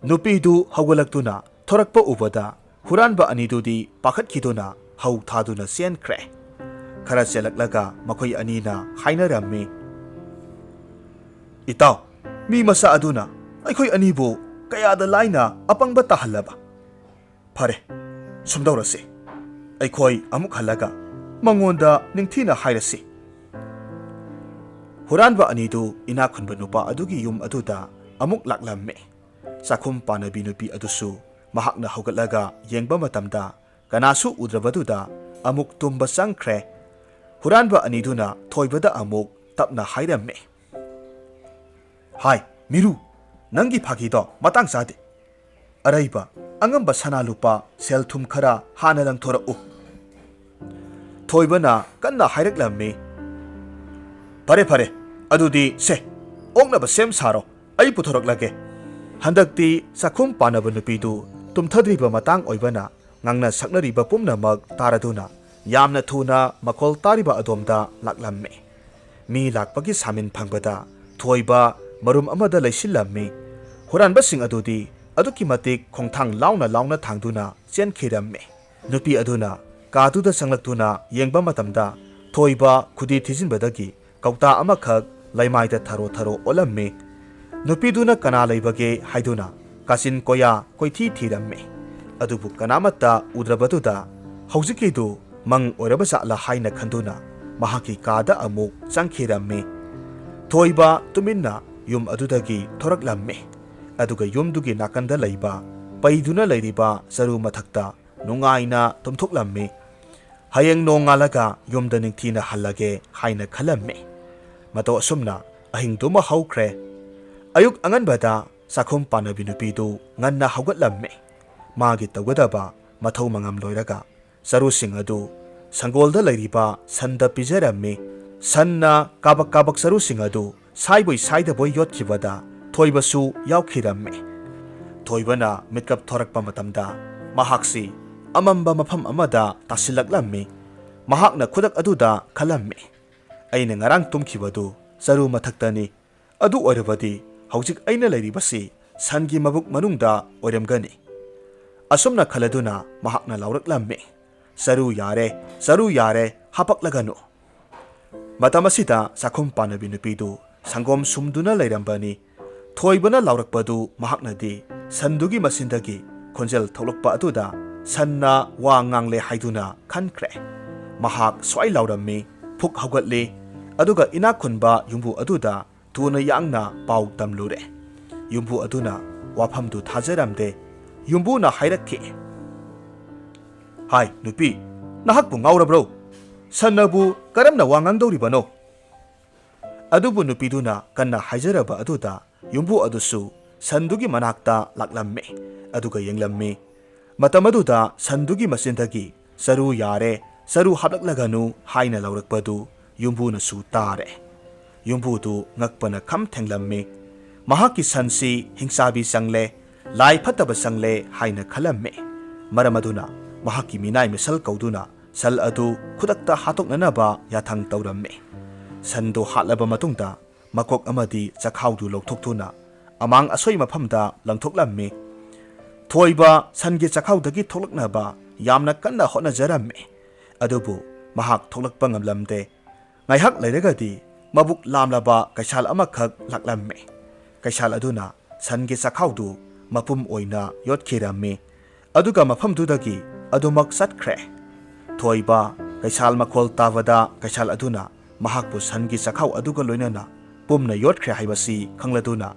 ꯅꯨꯄꯤꯗꯨ ꯍꯧꯒꯠꯂꯛꯇꯨꯅ ꯊꯣꯔꯛꯄ ꯎꯕꯗ ꯍꯨꯔꯥꯟꯕ ꯑꯅꯤꯗꯨꯗꯤ ꯄꯥꯈꯠꯈꯤꯗꯨꯅ ꯍꯧ ꯊꯥꯗꯨꯅ ꯆꯦꯟꯈ꯭ꯔꯦ꯫ ꯈꯔ ꯆꯦꯜꯂꯛꯂꯒ ꯃꯈꯣꯏ ꯑꯅꯤꯅ ꯍꯥꯏꯅꯔꯝꯃꯤ, "ꯏꯇꯥꯎ, ꯃꯤ ꯃꯆꯥ ꯑꯗꯨꯅ ꯑꯩꯈꯣꯏ ꯑꯅꯤꯕꯨ ꯀꯌꯥꯗ ꯂꯥꯏꯅ ꯑꯄꯪꯕ ꯇꯥꯍꯜꯂꯕ? ꯐꯔꯦ, ꯁꯨꯝꯗꯧꯔꯁꯤ, ꯑꯩꯈꯣꯏ ꯑꯃꯨꯛ ꯍꯜꯂꯒ ꯃꯉꯣꯟꯗ ꯅꯤꯡꯊꯤꯅ ꯍꯥꯏꯔꯁꯤ꯫" ꯍꯨꯔꯥꯟꯕ ꯑꯅꯤꯗꯨ ꯏꯅꯥꯛ ꯈꯨꯟꯕ ꯅꯨꯄꯥ ꯑꯗꯨꯒꯤ ꯌꯨꯝ ꯑꯗꯨꯗ ꯑꯃꯨꯛ ꯂꯥꯛꯂꯝꯃꯤ꯫ ꯆꯥꯛꯈꯨꯝ ꯄꯥꯟꯅꯕꯤ ꯅꯨꯄꯤ ꯑꯗꯨꯁꯨ ꯃꯍꯥꯛꯅ ꯍꯧꯒꯠꯂꯒ ꯌꯦꯡꯕ ꯃꯇꯝꯗ ꯀꯅꯥꯁꯨ ꯎꯗ꯭ꯔꯕꯗꯨꯗ ꯑꯃꯨꯛ ꯇꯨꯝꯕ ꯆꯪꯈ꯭ꯔꯦ꯫ ꯍꯨꯔꯥꯟꯕ ꯑꯅꯤꯗꯨꯅ ꯊꯣꯏꯕꯗ ꯑꯃꯨꯛ ꯇꯞꯅ ꯍꯥꯏꯔꯝꯃꯤ, "ꯍꯥꯏ, ꯃꯤꯔꯨ, ꯅꯪꯒꯤ ꯐꯥꯒꯤꯗꯣ ꯃꯇꯥꯡ ꯆꯥꯗꯦ꯫ ꯑꯔꯩꯕ, ꯑꯉꯝꯕ ꯁꯅꯥ ꯂꯨꯄꯥ, ꯁꯦꯜ ꯊꯨꯝ ꯈꯔ ꯍꯥꯟꯅ ꯂꯪꯊꯣꯔꯛꯎ꯫" ꯊꯣꯏꯕꯅ ꯀꯟꯅ ꯍꯥꯏꯔꯛꯂꯝꯃꯤ, "ꯐꯔꯦ, ꯐꯔꯦ, ꯑꯗꯨꯗꯤ ꯁꯦ, ꯑꯣꯛꯅꯕ ꯁꯦꯝ ꯁꯥꯔꯣ, ꯑꯩ ꯄꯨꯊꯣꯔꯛꯂꯒꯦ꯫" ꯍꯟꯗꯛꯇꯤ ꯆꯥꯛꯈꯨꯝ ꯄꯥꯟꯅꯕ ꯅꯨꯄꯤꯗꯨ ꯇꯨꯝꯊꯗ꯭ꯔꯤꯕ ꯃꯇꯥꯡ ꯑꯣꯏꯕꯅ ꯉꯥꯡꯅ ꯁꯛꯅꯔꯤꯕ ꯄꯨꯝꯅꯃꯛ ꯇꯥꯔꯗꯨꯅ ꯌꯥꯝꯅ ꯊꯨꯅ ꯃꯈꯣꯜ ꯇꯥꯔꯤꯕ ꯑꯗꯣꯝꯗ ꯂꯥꯛꯂꯝꯃꯤ꯫ ꯃꯤ ꯂꯥꯛꯄꯒꯤ ꯁꯥꯃꯤꯟ ꯐꯪꯕꯗ ꯊꯣꯏꯕ ꯃꯔꯨꯝ ꯑꯃꯗ ꯂꯩꯁꯤꯜꯂꯝꯃꯤ꯫ ꯍꯨꯔꯥꯟꯕꯁꯤꯡ ꯑꯗꯨꯗꯤ ꯑꯗꯨꯛꯀꯤ ꯃꯇꯤꯛ ꯈꯣꯡꯊꯥꯡ ꯂꯥꯎꯅ ꯂꯥꯎꯅ ꯊꯥꯡꯗꯨꯅ ꯆꯦꯟꯈꯤꯔꯝꯃꯤ꯫ ꯅꯨꯄꯤ ꯑꯗꯨꯅ ꯀꯥꯗꯨꯗ ꯆꯪꯂꯛꯇꯨꯅ ꯌꯦꯡꯕ ꯃꯇꯝꯗ ꯊꯣꯏꯕ ꯈꯨꯗꯤ ꯊꯤꯖꯤꯟꯕꯗꯒꯤ ꯀꯧꯇꯥ ꯑꯃꯈꯛ ꯂꯩꯃꯥꯏꯗ ꯊꯔꯣ ꯊꯔꯣ ꯑꯣꯜꯂꯝꯃꯤ꯫ ꯅꯨꯄꯤꯗꯨꯅ ꯀꯅꯥ ꯂꯩꯕꯒꯦ ꯍꯥꯏꯗꯨꯅ ꯀꯥꯆꯤꯟ ꯀꯣꯌꯥ ꯀꯣꯏꯊꯤ ꯊꯤꯔꯝꯃꯤ꯫ ꯑꯗꯨꯕꯨ ꯀꯅꯥꯃꯠꯇ ꯎꯗ꯭ꯔꯕꯗꯨꯗ ꯍꯧꯖꯤꯛꯀꯤꯗꯨ ꯃꯪ ꯑꯣꯏꯔꯕ ꯖꯥꯠꯂ ꯍꯥꯏꯅ ꯈꯟꯗꯨꯅ ꯃꯍꯥꯛꯀꯤ ꯀꯥꯗ ꯑꯃꯨꯛ ꯆꯪꯈꯤꯔꯝꯃꯤ꯫ ꯊꯣꯏꯕ ꯇꯨꯃꯤꯟꯅ ꯌꯨꯝ ꯑꯗꯨꯗꯒꯤ ꯊꯣꯔꯛꯂꯝꯃꯤ꯫ ꯑꯗꯨꯒ ꯌꯨꯝꯗꯨꯒꯤ ꯅꯥꯀꯟꯗ ꯂꯩꯕ ꯄꯩꯗꯨꯅ ꯂꯩꯔꯤꯕ ꯆꯔꯨ ꯃꯊꯛꯇ ꯅꯨꯡꯉꯥꯏꯅ ꯇꯨꯝꯊꯣꯛꯂꯝꯃꯤ꯫ ꯍꯌꯦꯡ ꯅꯣꯡꯉꯥꯜꯂꯒ ꯌꯨꯝꯗ ꯅꯤꯡꯊꯤꯅ ꯍꯜꯂꯒꯦ ꯍꯥꯏꯅ ꯈꯜꯂꯝꯃꯤ꯫ ꯃꯇꯧ ꯑꯁꯨꯝꯅ ꯑꯍꯤꯡꯗꯨꯃ ꯍꯧꯈ꯭ꯔꯦ꯫ ꯑꯌꯨꯛ ꯑꯉꯟꯕꯗ ꯆꯥꯛꯈꯨꯝ ꯄꯥꯟꯅꯕꯤ ꯅꯨꯄꯤꯗꯨ ꯉꯟꯅ ꯍꯧꯒꯠꯂꯝꯃꯤ꯫ ꯃꯥꯒꯤ ꯇꯧꯒꯗꯕ ꯃꯊꯧ ꯃꯉꯝ ꯂꯣꯏꯔꯒ ꯆꯔꯨꯁꯤꯡ ꯑꯗꯨ ꯁꯪꯒꯣꯜꯗ ꯂꯩꯔꯤꯕ ꯁꯟꯗ ꯄꯤꯖꯔꯝꯃꯤ꯫ ꯁꯟꯅ ꯀꯥꯕꯛ ꯀꯥꯕꯛ ꯆꯔꯨꯁꯤꯡ ꯑꯗꯨ ꯁꯥꯏꯕꯣꯏ ꯁꯥꯏꯗꯕꯣꯏ ꯌꯣꯠꯈꯤꯕꯗ ꯊꯣꯏꯕꯁꯨ ꯌꯥꯎꯈꯤꯔꯝꯃꯤ꯫ ꯊꯣꯏꯕꯅ ꯃꯤꯠꯀꯞ ꯊꯣꯔꯛꯄ ꯃꯇꯝꯗ ꯃꯍꯥꯛꯁꯤ ꯑꯃꯝꯕ ꯃꯐꯝ ꯑꯃꯗ ꯇꯥꯁꯤꯜꯂꯛꯂꯝꯃꯤ꯫ ꯃꯍꯥꯛꯅ ꯈꯨꯗꯛ ꯑꯗꯨꯗ ꯈꯜꯂꯝꯃꯤ, "ꯑꯩꯅ ꯉꯔꯥꯡ ꯇꯨꯝꯈꯤꯕꯗꯨ ꯆꯔꯨ ꯃꯊꯛꯇꯅꯤ꯫ ꯑꯗꯨ ꯑꯣꯏꯔꯕꯗꯤ ꯍꯧꯖꯤꯛ ꯑꯩꯅ ꯂꯩꯔꯤꯕꯁꯤ ꯁꯟꯒꯤ ꯃꯕꯨꯛ ꯃꯅꯨꯡꯗ ꯑꯣꯏꯔꯝꯒꯅꯤ"꯫ ꯑꯁꯨꯝꯅ ꯈꯜꯂꯗꯨꯅ ꯃꯍꯥꯛꯅ ꯂꯥꯎꯔꯛꯂꯝꯃꯤ, "ꯆꯔꯨ ꯌꯥꯔꯦ, ꯆꯔꯨ ꯌꯥꯔꯦ, ꯍꯥꯄꯛꯂꯒꯅꯨ"꯫ ꯃꯇꯝ ꯑꯁꯤꯗ ꯆꯥꯛꯈꯨꯝ ꯄꯥꯟꯅꯕꯤ ꯅꯨꯄꯤꯗꯨ ꯁꯪꯒꯣꯝ ꯁꯨꯝꯗꯨꯅ ꯂꯩꯔꯝꯕꯅꯤ꯫ ꯊꯣꯏꯕꯅ ꯂꯥꯎꯔꯛꯄꯗꯨ ꯃꯍꯥꯛꯅꯗꯤ ꯁꯟꯗꯨꯒꯤ ꯃꯆꯤꯟꯗꯒꯤ ꯈꯣꯟꯖꯦꯜ ꯊꯣꯛꯂꯛꯄ ꯑꯗꯨꯗ ꯁꯟꯅ ꯋꯥ ꯉꯥꯡꯂꯦ ꯍꯥꯏꯗꯨꯅ ꯈꯟꯈ꯭ꯔꯦ꯫ ꯃꯍꯥꯛ ꯁ꯭ꯋꯥꯏ ꯂꯥꯎꯔꯝꯃꯤ, ꯐꯨꯛ ꯍꯧꯒꯠꯂꯤ, ꯑꯗꯨꯒ ꯏꯅꯥꯛ ꯈꯨꯟꯕ ꯌꯨꯝꯕꯨ ꯑꯗꯨꯗ ꯊꯨꯅ ꯌꯥꯡꯅ ꯄꯥꯎ ꯇꯝꯂꯨꯔꯦ꯫ ꯌꯨꯝꯕꯨ ꯑꯗꯨꯅ ꯋꯥꯐꯝꯗꯨ ꯊꯥꯖꯔꯝꯗꯦ꯫ ꯌꯨꯝꯕꯨꯅ ꯍꯥꯏꯔꯛꯈꯤ, "ꯍꯥꯏ, ꯅꯨꯄꯤ, ꯅꯍꯥꯛꯄꯨ ꯉꯥꯎꯔꯕ꯭ꯔꯣ? ꯁꯟꯅꯕꯨ ꯀꯔꯝꯅ ꯋꯥ ꯉꯥꯡꯗꯧꯔꯤꯕꯅꯣ?" ꯑꯗꯨꯕꯨ ꯅꯨꯄꯤꯗꯨꯅ ꯀꯟꯅ ꯍꯥꯏꯖꯔꯕ ꯑꯗꯨꯗ ꯌꯨꯝꯕꯨ ꯑꯗꯨꯁꯨ ꯁꯟꯗꯨꯒꯤ ꯃꯅꯥꯛꯇ ꯂꯥꯛꯂꯝꯃꯤ, ꯑꯗꯨꯒ ꯌꯦꯡꯂꯝꯃꯤ꯫ ꯃꯇꯝ ꯑꯗꯨꯗ ꯁꯟꯗꯨꯒꯤ ꯃꯆꯤꯟꯗꯒꯤ "ꯆꯔꯨ ꯌꯥꯔꯦ, ꯆꯔꯨ ꯍꯥꯞꯂꯛꯂꯒꯅꯨ" ꯍꯥꯏꯅ ꯂꯧꯔꯛꯄꯗꯨ ꯌꯨꯝꯕꯨꯅꯁꯨ ꯇꯥꯔꯦ꯫ ꯌꯨꯝꯕꯨꯗꯨ ꯉꯛꯄꯅ ꯈꯝ ꯊꯦꯡꯂꯝꯃꯤ꯫ ꯃꯍꯥꯛꯀꯤ ꯁꯟꯁꯤ ꯍꯤꯡꯆꯥꯕꯤ ꯆꯪꯂꯦ, ꯂꯥꯏ ꯐꯠꯇꯕ ꯆꯪꯂꯦ ꯍꯥꯏꯅ ꯈꯜꯂꯝꯃꯤ꯫ ꯃꯔꯝ ꯑꯗꯨꯅ ꯃꯍꯥꯛꯀꯤ ꯃꯤꯅꯥꯏ ꯃꯤꯁꯜ ꯀꯧꯗꯨꯅ ꯁꯟ ꯑꯗꯨ ꯈꯨꯗꯛꯇ ꯍꯥꯠꯇꯣꯛꯅꯅꯕ ꯌꯥꯊꯪ ꯇꯧꯔꯝꯃꯤ꯫ ꯁꯟꯗꯨ ꯍꯥꯠꯂꯕ ꯃꯇꯨꯡꯗ ꯃꯀꯣꯛ ꯑꯃꯗꯤ ꯆꯈꯥꯎꯗꯨ ꯂꯧꯊꯣꯛꯇꯨꯅ ꯑꯃꯥꯡ ꯑꯁꯣꯏ ꯃꯐꯝꯗ ꯂꯪꯊꯣꯛꯂꯝꯃꯤ꯫ ꯊꯣꯏꯕ ꯁꯟꯒꯤ ꯆꯈꯥꯎꯗꯒꯤ ꯊꯣꯛꯂꯛꯅꯕ ꯌꯥꯝꯅ ꯀꯟꯅ ꯍꯣꯠꯅꯖꯔꯝꯃꯤ꯫ ꯑꯗꯨꯕꯨ ꯃꯍꯥꯛ ꯊꯣꯛꯂꯛꯄ ꯉꯝꯂꯝꯗꯦ꯫ ꯉꯥꯏꯍꯥꯛ ꯂꯩꯔꯒꯗꯤ ꯃꯕꯨꯛ ꯂꯥꯝꯂꯕ ꯀꯩꯁꯥꯜ ꯑꯃꯈꯛ ꯂꯥꯛꯂꯝꯃꯤ꯫ ꯀꯩꯁꯥꯜ ꯑꯗꯨꯅ ꯁꯟꯒꯤ ꯆꯈꯥꯎꯗꯨ ꯃꯄꯨꯝ ꯑꯣꯏꯅ ꯌꯣꯠꯈꯤꯔꯝꯃꯤ꯫ ꯑꯗꯨꯒ ꯃꯐꯝꯗꯨꯗꯒꯤ ꯑꯗꯨꯃꯛ ꯆꯠꯈ꯭ꯔꯦ꯫ ꯊꯣꯏꯕ ꯀꯩꯁꯥꯜ ꯃꯈꯣꯜ ꯇꯥꯕꯗ ꯀꯩꯁꯥꯜ ꯑꯗꯨꯅ ꯃꯍꯥꯛꯄꯨ ꯁꯟꯒꯤ ꯆꯈꯥꯎ ꯑꯗꯨꯒ ꯂꯣꯏꯅꯅ ꯄꯨꯝꯅ ꯌꯣꯠꯈ꯭ꯔꯦ ꯍꯥꯏꯕꯁꯤ ꯈꯪꯂꯗꯨꯅ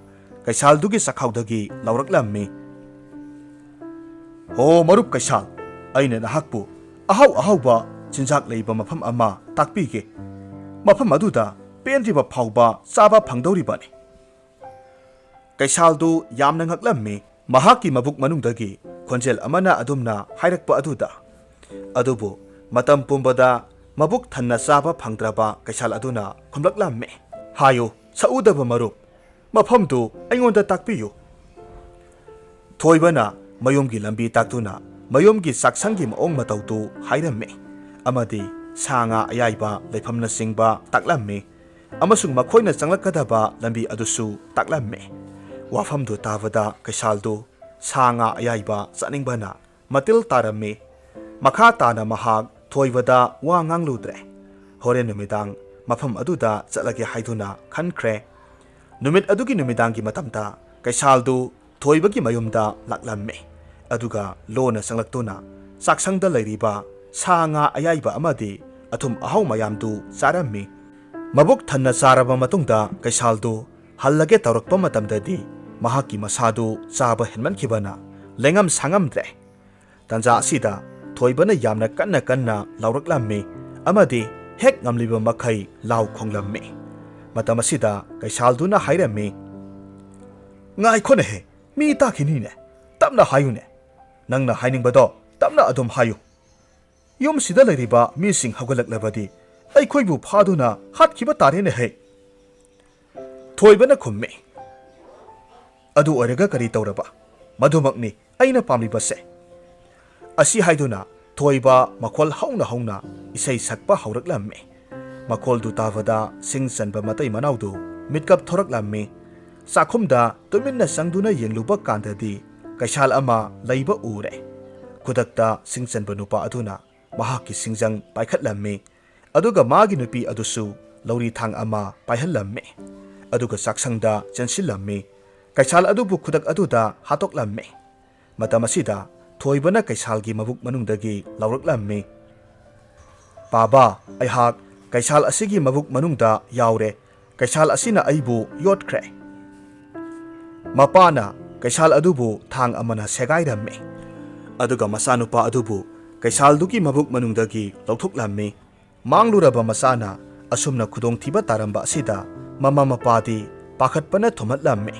ꯀꯩꯁꯥꯜꯗꯨꯒꯤ ꯆꯥꯛꯈꯥꯎꯗꯒꯤ ꯂꯥꯎꯔꯛꯂꯝꯃꯤ, "ꯍꯣ ꯃꯔꯨꯞ ꯀꯩꯁꯥꯜ, ꯑꯩꯅ ꯅꯍꯥꯛꯄꯨ ꯑꯍꯥꯎ ꯑꯍꯥꯎꯕ ꯆꯤꯟꯖꯥꯛ ꯂꯩꯕ ꯃꯐꯝ ꯑꯃ ꯇꯥꯛꯄꯤꯒꯦ꯫ ꯃꯐꯝ ꯑꯗꯨꯗ ꯄꯦꯟꯗ꯭ꯔꯤꯕ ꯐꯥꯎꯕ ꯆꯥꯕ ꯐꯪꯗꯧꯔꯤꯕꯅꯤ꯫" ꯀꯩꯁꯥꯜꯗꯨ ꯌꯥꯝꯅ ꯉꯛꯂꯝꯃꯤ꯫ ꯃꯍꯥꯛꯀꯤ ꯃꯕꯨꯛ ꯃꯅꯨꯡꯗꯒꯤ ꯈꯣꯟꯖꯦꯜ ꯑꯃꯅ ꯑꯗꯨꯝꯅ ꯍꯥꯏꯔꯛꯄ ꯑꯗꯨꯗ꯫ ꯑꯗꯨꯕꯨ ꯃꯇꯝ ꯄꯨꯝꯕꯗ ꯃꯕꯨꯛ ꯊꯟꯅ ꯆꯥꯕ ꯐꯪꯗ꯭ꯔꯕ ꯀꯩꯁꯥꯜ ꯑꯗꯨꯅ ꯈꯨꯝꯂꯛꯂꯝꯃꯤ, "ꯍꯥꯏꯌꯨ, ꯁꯛꯎꯗꯕ ꯃꯔꯨꯞ, ꯃꯐꯝꯗꯨ ꯑꯩꯉꯣꯟꯗ ꯇꯥꯛꯄꯤꯌꯨ꯫" ꯊꯣꯏꯕꯅ ꯃꯌꯨꯝꯒꯤ ꯂꯝꯕꯤ ꯇꯥꯛꯇꯨꯅ ꯃꯌꯨꯝꯒꯤ ꯆꯥꯛꯁꯪꯒꯤ ꯃꯑꯣꯡ ꯃꯇꯧꯗꯨ ꯍꯥꯏꯔꯝꯃꯤ ꯑꯃꯗꯤ ꯁꯥ ꯉꯥ ꯑꯌꯥꯏꯕ ꯂꯩꯐꯝꯅꯆꯤꯡꯕ ꯇꯥꯛꯂꯝꯃꯤ꯫ ꯑꯃꯁꯨꯡ ꯃꯈꯣꯏꯅ ꯆꯪꯂꯛꯀꯗꯕ ꯂꯝꯕꯤ ꯑꯗꯨꯁꯨ ꯇꯥꯛꯂꯝꯃꯤ꯫ ꯋꯥꯐꯝꯗꯨ ꯇꯥꯕꯗ ꯀꯩꯁꯥꯜꯗꯨ ꯁꯥ ꯉꯥ ꯑꯌꯥꯏꯕ ꯆꯥꯅꯤꯡꯕꯅ ꯃꯇꯤꯜ ꯇꯥꯔꯝꯃꯤ꯫ ꯃꯈꯥ ꯇꯥꯅ ꯃꯍꯥꯛ ꯊꯣꯏꯕꯗ ꯋꯥ ꯉꯥꯡꯂꯨꯗ꯭ꯔꯦ꯫ ꯍꯣꯔꯦꯟ ꯅꯨꯃꯤꯗꯥꯡ ꯃꯐꯝ ꯑꯗꯨꯗ ꯆꯠꯂꯒꯦ ꯍꯥꯏꯗꯨꯅ ꯈꯟꯈ꯭ꯔꯦ꯫ ꯅꯨꯃꯤꯠ ꯑꯗꯨꯒꯤ ꯅꯨꯃꯤꯗꯥꯡꯒꯤ ꯃꯇꯝꯗ ꯀꯩꯁꯥꯜꯗꯨ ꯊꯣꯏꯕꯒꯤ ꯃꯌꯨꯝꯗ ꯂꯥꯛꯂꯝꯃꯤ꯫ ꯑꯗꯨꯒ ꯂꯣꯟꯅ ꯆꯪꯂꯛꯇꯨꯅ ꯆꯥꯛꯁꯪꯗ ꯂꯩꯔꯤꯕ ꯁꯥ ꯉꯥ ꯑꯌꯥꯏꯕ ꯑꯃꯗꯤ ꯑꯊꯨꯝ ꯑꯍꯥꯎ ꯃꯌꯥꯝꯗꯨ ꯆꯥꯔꯝꯃꯤ꯫ ꯃꯕꯨꯛ ꯊꯟꯅ ꯆꯥꯔꯕ ꯃꯇꯨꯡꯗ ꯀꯩꯁꯥꯜꯗꯨ ꯍꯜꯂꯒꯦ ꯇꯧꯔꯛꯄ ꯃꯇꯝꯗꯗꯤ ꯃꯍꯥꯛꯀꯤ ꯃꯁꯥꯗꯨ ꯆꯥꯕ ꯍꯦꯟꯃꯟꯈꯤꯕꯅ ꯂꯦꯡꯉꯝ ꯁꯥꯉꯝꯗ꯭ꯔꯦ꯫ ꯇꯥꯟꯖꯥ ꯑꯁꯤꯗ ꯊꯣꯏꯕꯅ ꯌꯥꯝꯅ ꯀꯟꯅ ꯀꯟꯅ ꯂꯥꯎꯔꯛꯂꯝꯃꯤ ꯑꯃꯗꯤ ꯍꯦꯛ ꯉꯝꯂꯤꯕ ꯃꯈꯩ ꯂꯥꯎ ꯈꯣꯡꯂꯝꯃꯤ꯫ ꯃꯇꯝ ꯑꯁꯤꯗ ꯀꯩꯁꯥꯜꯗꯨꯅ ꯍꯥꯏꯔꯝꯃꯤ, "ꯉꯥꯏꯈꯣꯅꯦꯍꯦ, ꯃꯤ ꯇꯥꯈꯤꯅꯤꯅꯦ, ꯇꯞꯅ ꯍꯥꯏꯌꯨꯅꯦ꯫ ꯅꯪꯅ ꯍꯥꯏꯅꯤꯡꯕꯗꯣ ꯇꯞꯅ ꯑꯗꯨꯝ ꯍꯥꯏꯌꯨ꯫ ꯌꯨꯝꯁꯤꯗ ꯂꯩꯔꯤꯕ ꯃꯤꯁꯤꯡ ꯍꯧꯒꯠꯂꯛꯂꯕꯗꯤ ꯑꯩꯈꯣꯏꯕꯨ ꯐꯥꯗꯨꯅ ꯍꯥꯠꯈꯤꯕ ꯇꯥꯔꯦꯅꯦꯍꯦ꯫" ꯊꯣꯏꯕꯅ ꯈꯨꯝꯃꯤ, "ꯑꯗꯨ ꯑꯣꯏꯔꯒ ꯀꯔꯤ ꯇꯧꯔꯕ? ꯃꯗꯨꯃꯛꯅꯤ ꯑꯩꯅ ꯄꯥꯝꯂꯤꯕꯁꯦ꯫" ꯑꯁꯤ ꯍꯥꯏꯗꯨꯅ ꯊꯣꯏꯕ ꯃꯈꯣꯜ ꯍꯧꯅ ꯍꯧꯅ ꯏꯁꯩ ꯁꯛꯄ ꯍꯧꯔꯛꯂꯝꯃꯤ꯫ ꯃꯈꯣꯜꯗꯨ ꯇꯥꯕꯗ ꯁꯤꯡ ꯆꯟꯕ ꯃꯇꯩ ꯃꯅꯥꯎꯗꯨ ꯃꯤꯠꯀꯞ ꯊꯣꯔꯛꯂꯝꯃꯤ꯫ ꯆꯥꯛꯈꯨꯝꯗ ꯇꯨꯃꯤꯟꯅ ꯆꯪꯗꯨꯅ ꯌꯦꯡꯂꯨꯕ ꯀꯥꯟꯗꯗꯤ ꯀꯩꯁꯥꯜ ꯑꯃ ꯂꯩꯕ ꯎꯔꯦ꯫ ꯈꯨꯗꯛꯇ ꯁꯤꯡ ꯆꯟꯕ ꯅꯨꯄꯥ ꯑꯗꯨꯅ ꯃꯍꯥꯛꯀꯤ ꯁꯤꯡꯖꯪ ꯄꯥꯏꯈꯠꯂꯝꯃꯤ꯫ ꯑꯗꯨꯒ ꯃꯥꯒꯤ ꯅꯨꯄꯤ ꯑꯗꯨꯁꯨ ꯂꯧꯔꯤ ꯊꯥꯡ ꯑꯃ ꯄꯥꯏꯍꯜꯂꯝꯃꯤ꯫ ꯑꯗꯨꯒ ꯆꯥꯛꯁꯪꯗ ꯆꯦꯟꯁꯤꯜꯂꯝꯃꯤ꯫ ꯀꯩꯁꯥꯜ ꯑꯗꯨꯕꯨ ꯈꯨꯗꯛ ꯑꯗꯨꯗ ꯍꯥꯠꯇꯣꯛꯂꯝꯃꯤ꯫ ꯃꯇꯝ ꯑꯁꯤꯗ ꯊꯣꯏꯕꯅ ꯀꯩꯁꯥꯜꯒꯤ ꯃꯕꯨꯛ ꯃꯅꯨꯡꯗꯒꯤ ꯂꯥꯎꯔꯛꯂꯝꯃꯤ, "ꯄꯥꯕ, ꯑꯩꯍꯥꯛ ꯀꯩꯁꯥꯜ ꯑꯁꯤꯒꯤ ꯃꯕꯨꯛ ꯃꯅꯨꯡꯗ ꯌꯥꯎꯔꯦ꯫ "ꯀꯩꯁꯥꯜ ꯑꯁꯤꯅ ꯑꯩꯕꯨ ꯌꯣꯠꯈ꯭ꯔꯦ"꯫ ꯃꯄꯥꯅ ꯀꯩꯁꯥꯜ ꯑꯗꯨꯕꯨ ꯊꯥꯡ ꯑꯃꯅ ꯁꯦꯒꯥꯏꯔꯝꯃꯤ꯫ ꯑꯗꯨꯒ ꯃꯆꯥꯅꯨꯄꯥ ꯑꯗꯨꯕꯨ ꯀꯩꯁꯥꯜꯗꯨꯒꯤ ꯃꯕꯨꯛ ꯃꯅꯨꯡꯗꯒꯤ ꯂꯧꯊꯣꯛꯂꯝꯃꯤ꯫ ꯃꯥꯡꯂꯨꯔꯕ ꯃꯆꯥꯅ ꯑꯁꯨꯝꯅ ꯈꯨꯗꯣꯡꯊꯤꯕ ꯇꯥꯔꯝꯕ ꯑꯁꯤꯗ ꯃꯃꯥ ꯃꯄꯥꯗꯤ ꯄꯥꯈꯠꯄꯅ ꯊꯨꯝꯍꯠꯂꯝꯃꯤ꯫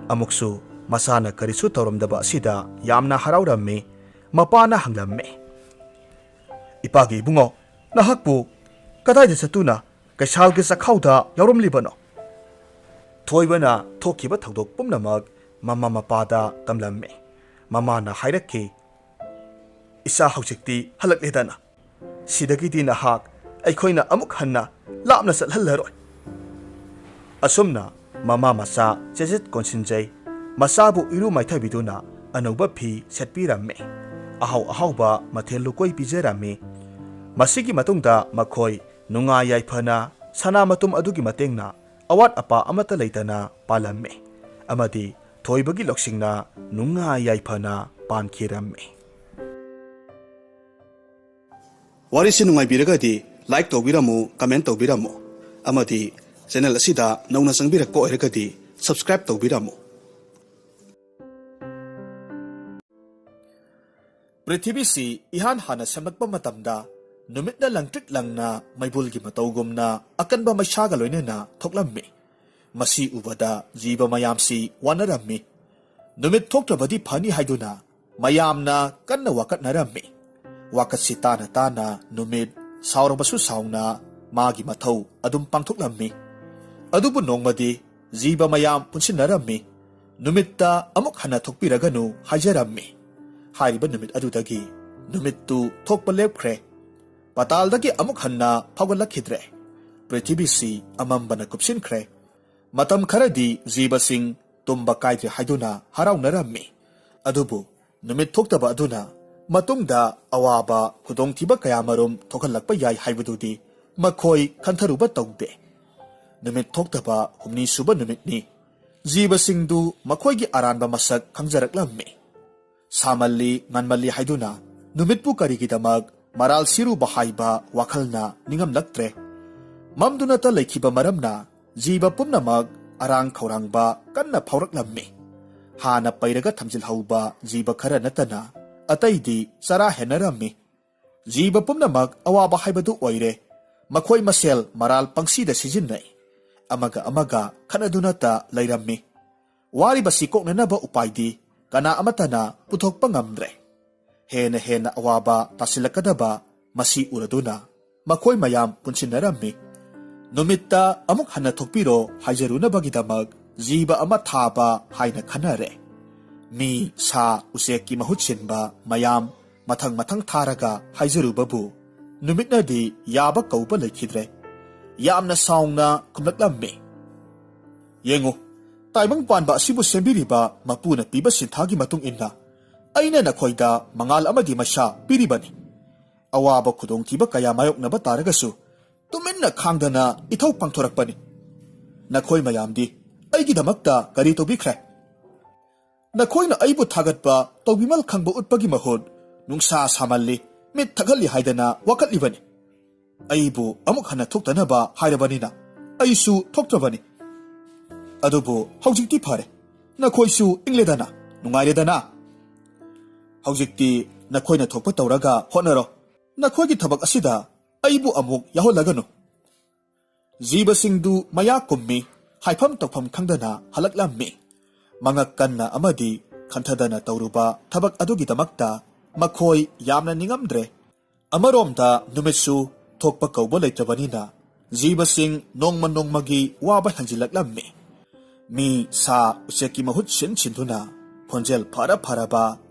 ꯑꯃꯨꯛꯁꯨ ꯃꯆꯥꯅ ꯀꯔꯤꯁꯨ ꯇꯧꯔꯝꯗꯕ ꯑꯁꯤꯗ ꯌꯥꯝꯅ ꯍꯔꯥꯎꯔꯝꯃꯤ꯫ ꯃꯄꯥꯅ ꯍꯪꯂꯝꯃꯤ, "ꯏꯄꯥꯒꯤ ꯏꯕꯨꯡꯉꯣ, ꯅꯍꯥꯛꯄꯨ ꯀꯗꯥꯏꯗ ꯆꯠꯇꯨꯅ ꯀꯩꯁꯥꯜꯒꯤ ꯆꯥꯛꯈꯥꯎꯗ ꯌꯥꯎꯔꯝꯂꯤꯕꯅꯣ?" ꯊꯣꯏꯕꯅ ꯊꯣꯛꯈꯤꯕ ꯊꯧꯗꯣꯛ ꯄꯨꯝꯅꯃꯛ ꯃꯃꯥ ꯃꯄꯥꯗ ꯇꯝꯂꯝꯃꯤ꯫ ꯃꯃꯥꯅ ꯍꯥꯏꯔꯛꯈꯤ, "ꯏꯆꯥ ꯍꯧꯖꯤꯛꯇꯤ ꯍꯜꯂꯛꯂꯦꯗꯅ꯫ ꯁꯤꯗꯒꯤꯗꯤ ꯅꯍꯥꯛ ꯑꯩꯈꯣꯏꯅ ꯑꯃꯨꯛ ꯍꯟꯅ ꯂꯥꯞꯅ ꯆꯠꯍꯜꯂꯔꯣꯏ"꯫ ꯑꯁꯨꯝꯅ ꯃꯃꯥ ꯃꯆꯥ ꯆꯦꯆꯦꯠ ꯀꯣꯟꯁꯤꯟꯖꯩ꯫ ꯃꯆꯥꯕꯨ ꯏꯔꯨ ꯃꯥꯏꯊꯕꯤꯗꯨꯅ ꯑꯅꯧꯕ ꯐꯤ ꯁꯦꯠꯄꯤꯔꯝꯃꯤ꯫ ꯑꯍꯥꯎ ꯑꯍꯥꯎꯕ ꯃꯊꯦꯜ ꯂꯨꯀꯣꯏ ꯄꯤꯖꯔꯝꯃꯤ꯫ ꯃꯁꯤꯒꯤ ꯃꯇꯨꯡꯗ ꯃꯈꯣꯏ ꯅꯨꯡꯉꯥꯏ ꯌꯥꯏꯐꯅ ꯁꯅꯥ ꯃꯇꯨꯝ ꯑꯗꯨꯒꯤ ꯃꯇꯦꯡꯅ ꯑꯋꯥꯠ ꯑꯄꯥ ꯑꯃꯠꯇ ꯂꯩꯇꯅ ꯄꯥꯜꯂꯝꯃꯤ꯫ ꯑꯃꯗꯤ ꯊꯣꯏꯕꯒꯤ ꯂꯧꯁꯤꯡꯅ ꯅꯨꯡꯉꯥꯏ ꯌꯥꯏꯐꯅ ꯄꯥꯟꯈꯤꯔꯝꯃꯤ꯫ ꯋꯥꯔꯤꯁꯤ ꯅꯨꯡꯉꯥꯏꯕꯤꯔꯒꯗꯤ like ꯇꯧꯕꯤꯔꯝꯃꯨ, comment ꯇꯧꯕꯤꯔꯝꯃꯨ, ꯑꯃꯗꯤ channel ꯑꯁꯤꯗ ꯅꯧꯅ ꯆꯪꯕꯤꯔꯛꯄ ꯑꯣꯏꯔꯒꯗꯤ subscribe ꯇꯧꯕꯤꯔꯝꯃꯨ꯫ ꯄ꯭ꯔꯤꯊꯤꯕꯤꯁꯤ ꯏꯍꯥꯟ ꯍꯥꯟꯅ ꯁꯦꯝꯂꯛꯄ ꯃꯇꯝꯗ ꯅꯨꯃꯤꯠꯅ ꯂꯪꯇ꯭ꯔꯤꯛ ꯂꯪꯅ ꯃꯩꯕꯨꯜꯒꯤ ꯃꯇꯧꯒꯨꯝꯅ ꯑꯀꯟꯕ ꯃꯩꯁꯥꯒ ꯂꯣꯏꯅꯅ ꯊꯣꯛꯂꯝꯃꯤ꯫ ꯃꯁꯤ ꯎꯕꯗ ꯖꯤꯕ ꯃꯌꯥꯝꯁꯤ ꯋꯥꯅꯔꯝꯃꯤ꯫ ꯅꯨꯃꯤꯠ ꯊꯣꯛꯇ꯭ꯔꯕꯗꯤ ꯐꯅꯤ ꯍꯥꯏꯗꯨꯅ ꯃꯌꯥꯝꯅ ꯀꯟꯅ ꯋꯥꯀꯠꯅꯔꯝꯃꯤ꯫ ꯋꯥꯀꯠꯁꯤ ꯇꯥꯅ ꯇꯥꯅ ꯅꯨꯃꯤꯠ ꯁꯥꯎꯔꯕꯁꯨ ꯁꯥꯎꯅ ꯃꯥꯒꯤ ꯃꯊꯧ ꯑꯗꯨꯝ ꯄꯥꯡꯊꯣꯛꯂꯝꯃꯤ꯫ ꯑꯗꯨꯕꯨ ꯅꯣꯡꯃꯗꯤ ꯖꯤꯕ ꯃꯌꯥꯝ ꯄꯨꯟꯁꯤꯟꯅꯔꯝꯃꯤ꯫ ꯅꯨꯃꯤꯠꯇ ꯑꯃꯨꯛ ꯍꯟꯅ ꯊꯣꯛꯄꯤꯔꯒꯅꯨ ꯍꯥꯏꯖꯔꯝꯃꯤ꯫ ꯍꯥꯏꯔꯤꯕ ꯅꯨꯃꯤꯠ ꯑꯗꯨꯗꯒꯤ ꯅꯨꯃꯤꯠꯇꯨ ꯊꯣꯛꯄ ꯂꯦꯞꯈ꯭ꯔꯦ꯫ ꯄꯇꯥꯜꯗꯒꯤ ꯑꯃꯨꯛ ꯍꯟꯅ ꯐꯥꯎꯒꯠꯂꯛꯈꯤꯗ꯭ꯔꯦ꯫ ꯄ꯭ꯔꯤꯊꯤꯕꯤꯁꯤ ꯑꯃꯝꯕꯅ ꯀꯨꯞꯁꯤꯟꯈ꯭ꯔꯦ꯫ ꯃꯇꯝ ꯈꯔꯗꯤ ꯖꯤꯕꯁꯤꯡ ꯇꯨꯝꯕ ꯀꯥꯏꯗ꯭ꯔꯦ ꯍꯥꯏꯗꯨꯅ ꯍꯔꯥꯎꯅꯔꯝꯃꯤ꯫ ꯑꯗꯨꯕꯨ ꯅꯨꯃꯤꯠ ꯊꯣꯛꯇꯕ ꯑꯗꯨꯅ ꯃꯇꯨꯡꯗ ꯑꯋꯥꯕ ꯈꯨꯗꯣꯡꯊꯤꯕ ꯀꯌꯥꯃꯔꯨꯝ ꯊꯣꯛꯍꯜꯂꯛꯄ ꯌꯥꯏ ꯍꯥꯏꯕꯗꯨꯗꯤ ꯃꯈꯣꯏ ꯈꯟꯊꯔꯨꯕ ꯇꯧꯗꯦ꯫ ꯅꯨꯃꯤꯠ ꯊꯣꯛꯇꯕ ꯍꯨꯝꯅꯤ ꯁꯨꯕ ꯅꯨꯃꯤꯠꯅꯤ꯫ ꯖꯤꯕꯁꯤꯡꯗꯨ ꯃꯈꯣꯏꯒꯤ ꯑꯔꯥꯟꯕ ꯃꯁꯛ ꯈꯪꯖꯔꯛꯂꯝꯃꯤ꯫ ꯁꯥꯃꯜꯂꯤ, ꯉꯟꯃꯜꯂꯤ ꯍꯥꯏꯗꯨꯅ ꯅꯨꯃꯤꯠꯄꯨ ꯀꯔꯤꯒꯤꯗꯃꯛ ꯃꯔꯥꯜ ꯁꯤꯔꯨꯕ ꯍꯥꯏꯕ ꯋꯥꯈꯜꯅ ꯅꯤꯡꯉꯝꯂꯛꯇ꯭ꯔꯦ꯫ ꯃꯝꯗꯨꯅꯇ ꯂꯩꯈꯤꯕ ꯃꯔꯝꯅ ꯖꯤꯕ ꯄꯨꯝꯅꯃꯛ ꯑꯔꯥꯡ ꯈꯧꯔꯥꯡꯕ ꯀꯟꯅ ꯐꯥꯎꯔꯛꯂꯝꯃꯤ꯫ ꯍꯥꯟꯅ ꯄꯩꯔꯒ ꯊꯝꯖꯤꯜꯍꯧꯕ ꯖꯤꯕ ꯈꯔ ꯅꯠꯇꯅ ꯑꯇꯩꯗꯤ ꯆꯔꯥ ꯍꯦꯟꯅꯔꯝꯃꯤ꯫ ꯖꯤꯕ ꯄꯨꯝꯅꯃꯛ ꯑꯋꯥꯕ ꯍꯥꯏꯕꯗꯨ ꯑꯣꯏꯔꯦ꯫ ꯃꯈꯣꯏ ꯃꯁꯦꯜ ꯃꯔꯥꯜ ꯄꯪꯁꯤꯗ ꯁꯤꯖꯤꯟꯅꯩ꯫ ꯑꯃꯒ ꯑꯃꯒ ꯈꯠꯅꯗꯨꯅꯇ ꯂꯩꯔꯝꯃꯤ꯫ ꯋꯥꯔꯤꯕꯁꯤ ꯀꯣꯛꯅꯅꯕ ꯎꯄꯥꯏꯗꯤ ꯀꯅꯥ ꯑꯃꯠꯇꯅ ꯄꯨꯊꯣꯛꯄ ꯉꯝꯗ꯭ꯔꯦ꯫ ꯍꯦꯟꯅ ꯍꯦꯟꯅ ꯑꯋꯥꯕ ꯇꯥꯁꯤꯜꯂꯛꯀꯗꯕ ꯃꯁꯤ ꯎꯔꯗꯨꯅ ꯃꯈꯣꯏ ꯃꯌꯥꯝ ꯄꯨꯟꯁꯤꯟꯅꯔꯝꯃꯤ꯫ ꯅꯨꯃꯤꯠꯇ ꯑꯃꯨꯛ ꯍꯟꯅ ꯊꯣꯛꯄꯤꯔꯣ ꯍꯥꯏꯖꯔꯨꯅꯕꯒꯤꯗꯃꯛ ꯖꯤꯕ ꯑꯃ ꯊꯥꯕ ꯍꯥꯏꯅ ꯈꯟꯅꯔꯦ꯫ ꯃꯤ, ꯁꯥ, ꯎꯆꯦꯛꯀꯤ ꯃꯍꯨꯠ ꯁꯤꯟꯕ ꯃꯌꯥꯝ ꯃꯊꯪ ꯃꯊꯪ ꯊꯥꯔꯒ ꯍꯥꯏꯖꯔꯨꯕꯕꯨ ꯅꯨꯃꯤꯠꯅꯗꯤ ꯌꯥꯕ ꯀꯧꯕ ꯂꯩꯈꯤꯗ꯭ꯔꯦ꯫ ꯌꯥꯝꯅ ꯁꯥꯎꯅ ꯈꯨꯝꯂꯛꯂꯝꯃꯤ꯫ "ꯌꯦꯡꯉꯨ, ꯇꯥꯏꯕꯪ ꯄꯥꯟꯕ ꯑꯁꯤꯕꯨ ꯁꯦꯝꯕꯤꯔꯤꯕ ꯃꯄꯨꯅ ꯄꯤꯕ ꯁꯤꯟꯊꯥꯒꯤ ꯃꯇꯨꯡ ꯏꯟꯅ ꯑꯩꯅ ꯅꯈꯣꯏꯗ ꯃꯉꯥꯜ ꯑꯃꯗꯤ ꯃꯩꯁꯥ ꯄꯤꯔꯤꯕꯅꯤ꯫ ꯑꯋꯥꯕ ꯈꯨꯗꯣꯡꯊꯤꯕ ꯀꯌꯥ ꯃꯥꯌꯣꯛꯅꯕ ꯇꯥꯔꯒꯁꯨ ꯇꯨꯃꯤꯟꯅ ꯈꯥꯡꯗꯅ ꯏꯊꯧ ꯄꯥꯡꯊꯣꯔꯛꯄꯅꯤ꯫ ꯅꯈꯣꯏ ꯃꯌꯥꯝꯗꯤ ꯑꯩꯒꯤꯗꯃꯛꯇ ꯀꯔꯤ ꯇꯧꯕꯤꯈ꯭ꯔꯦ? ꯅꯈꯣꯏꯅ ꯑꯩꯕꯨ ꯊꯥꯒꯠꯄ ꯇꯧꯕꯤꯃꯜ ꯈꯪꯕ ꯎꯠꯄꯒꯤ ꯃꯍꯨꯠ ꯅꯨꯡꯁꯥ ꯁꯥꯃꯜꯂꯤ, ꯃꯤꯠ ꯊꯛꯍꯜꯂꯤ ꯍꯥꯏꯗꯅ ꯋꯥꯀꯠꯂꯤꯕꯅꯤ꯫ ꯑꯩꯕꯨ ꯑꯃꯨꯛ ꯍꯟꯅ ꯊꯣꯛꯇꯅꯕ ꯍꯥꯏꯔꯕꯅꯤꯅ ꯑꯩꯁꯨ ꯊꯣꯛꯇ꯭ꯔꯕꯅꯤ꯫ ꯑꯗꯨꯕꯨ ꯍꯧꯖꯤꯛꯇꯤ ꯐꯔꯦ꯫ ꯅꯈꯣꯏꯁꯨ ꯏꯪꯂꯦꯗꯅ, ꯅꯨꯡꯉꯥꯏꯔꯦꯗꯅ꯫ ꯍꯧꯖꯤꯛꯇꯤ ꯅꯈꯣꯏꯅ ꯊꯣꯛꯄ ꯇꯧꯔꯒ ꯍꯣꯠꯅꯔꯣ꯫ ꯅꯈꯣꯏꯒꯤ ꯊꯕꯛ ꯑꯁꯤꯗ ꯑꯩꯕꯨ ꯑꯃꯨꯛ ꯌꯥꯎꯍꯜꯂꯒꯅꯨ꯫" ꯖꯤꯕꯁꯤꯡꯗꯨ ꯃꯌꯥ ꯀꯨꯝꯃꯤ, ꯍꯥꯏꯐꯝ ꯇꯧꯐꯝ ꯈꯪꯗꯅ ꯍꯜꯂꯛꯂꯝꯃꯤ꯫ ꯃꯉꯛ ꯀꯟꯅ ꯑꯃꯗꯤ ꯈꯟꯊꯗꯅ ꯇꯧꯔꯨꯕ ꯊꯕꯛ ꯑꯗꯨꯒꯤꯗꯃꯛꯇ ꯃꯈꯣꯏ ꯌꯥꯝꯅ ꯅꯤꯡꯉꯝꯗ꯭ꯔꯦ꯫ ꯑꯃꯔꯣꯝꯗ ꯅꯨꯃꯤꯠꯁꯨ ꯊꯣꯛꯄ ꯀꯧꯕ ꯂꯩꯇ꯭ꯔꯕꯅꯤꯅ ꯖꯤꯕꯁꯤꯡ ꯅꯣꯡꯃ ꯅꯣꯡꯃꯒꯤ ꯋꯥꯕ ꯍꯦꯟꯖꯤꯜꯂꯛꯂꯝꯃꯤ꯫ ꯃꯤ, ꯁꯥ, ꯎꯆꯦꯛꯀꯤ ꯃꯍꯨꯠ ꯁꯤꯟ ꯁꯤꯟꯗꯨꯅ ꯈꯣꯟꯖꯦꯜ ꯐꯔ ꯐꯔꯕ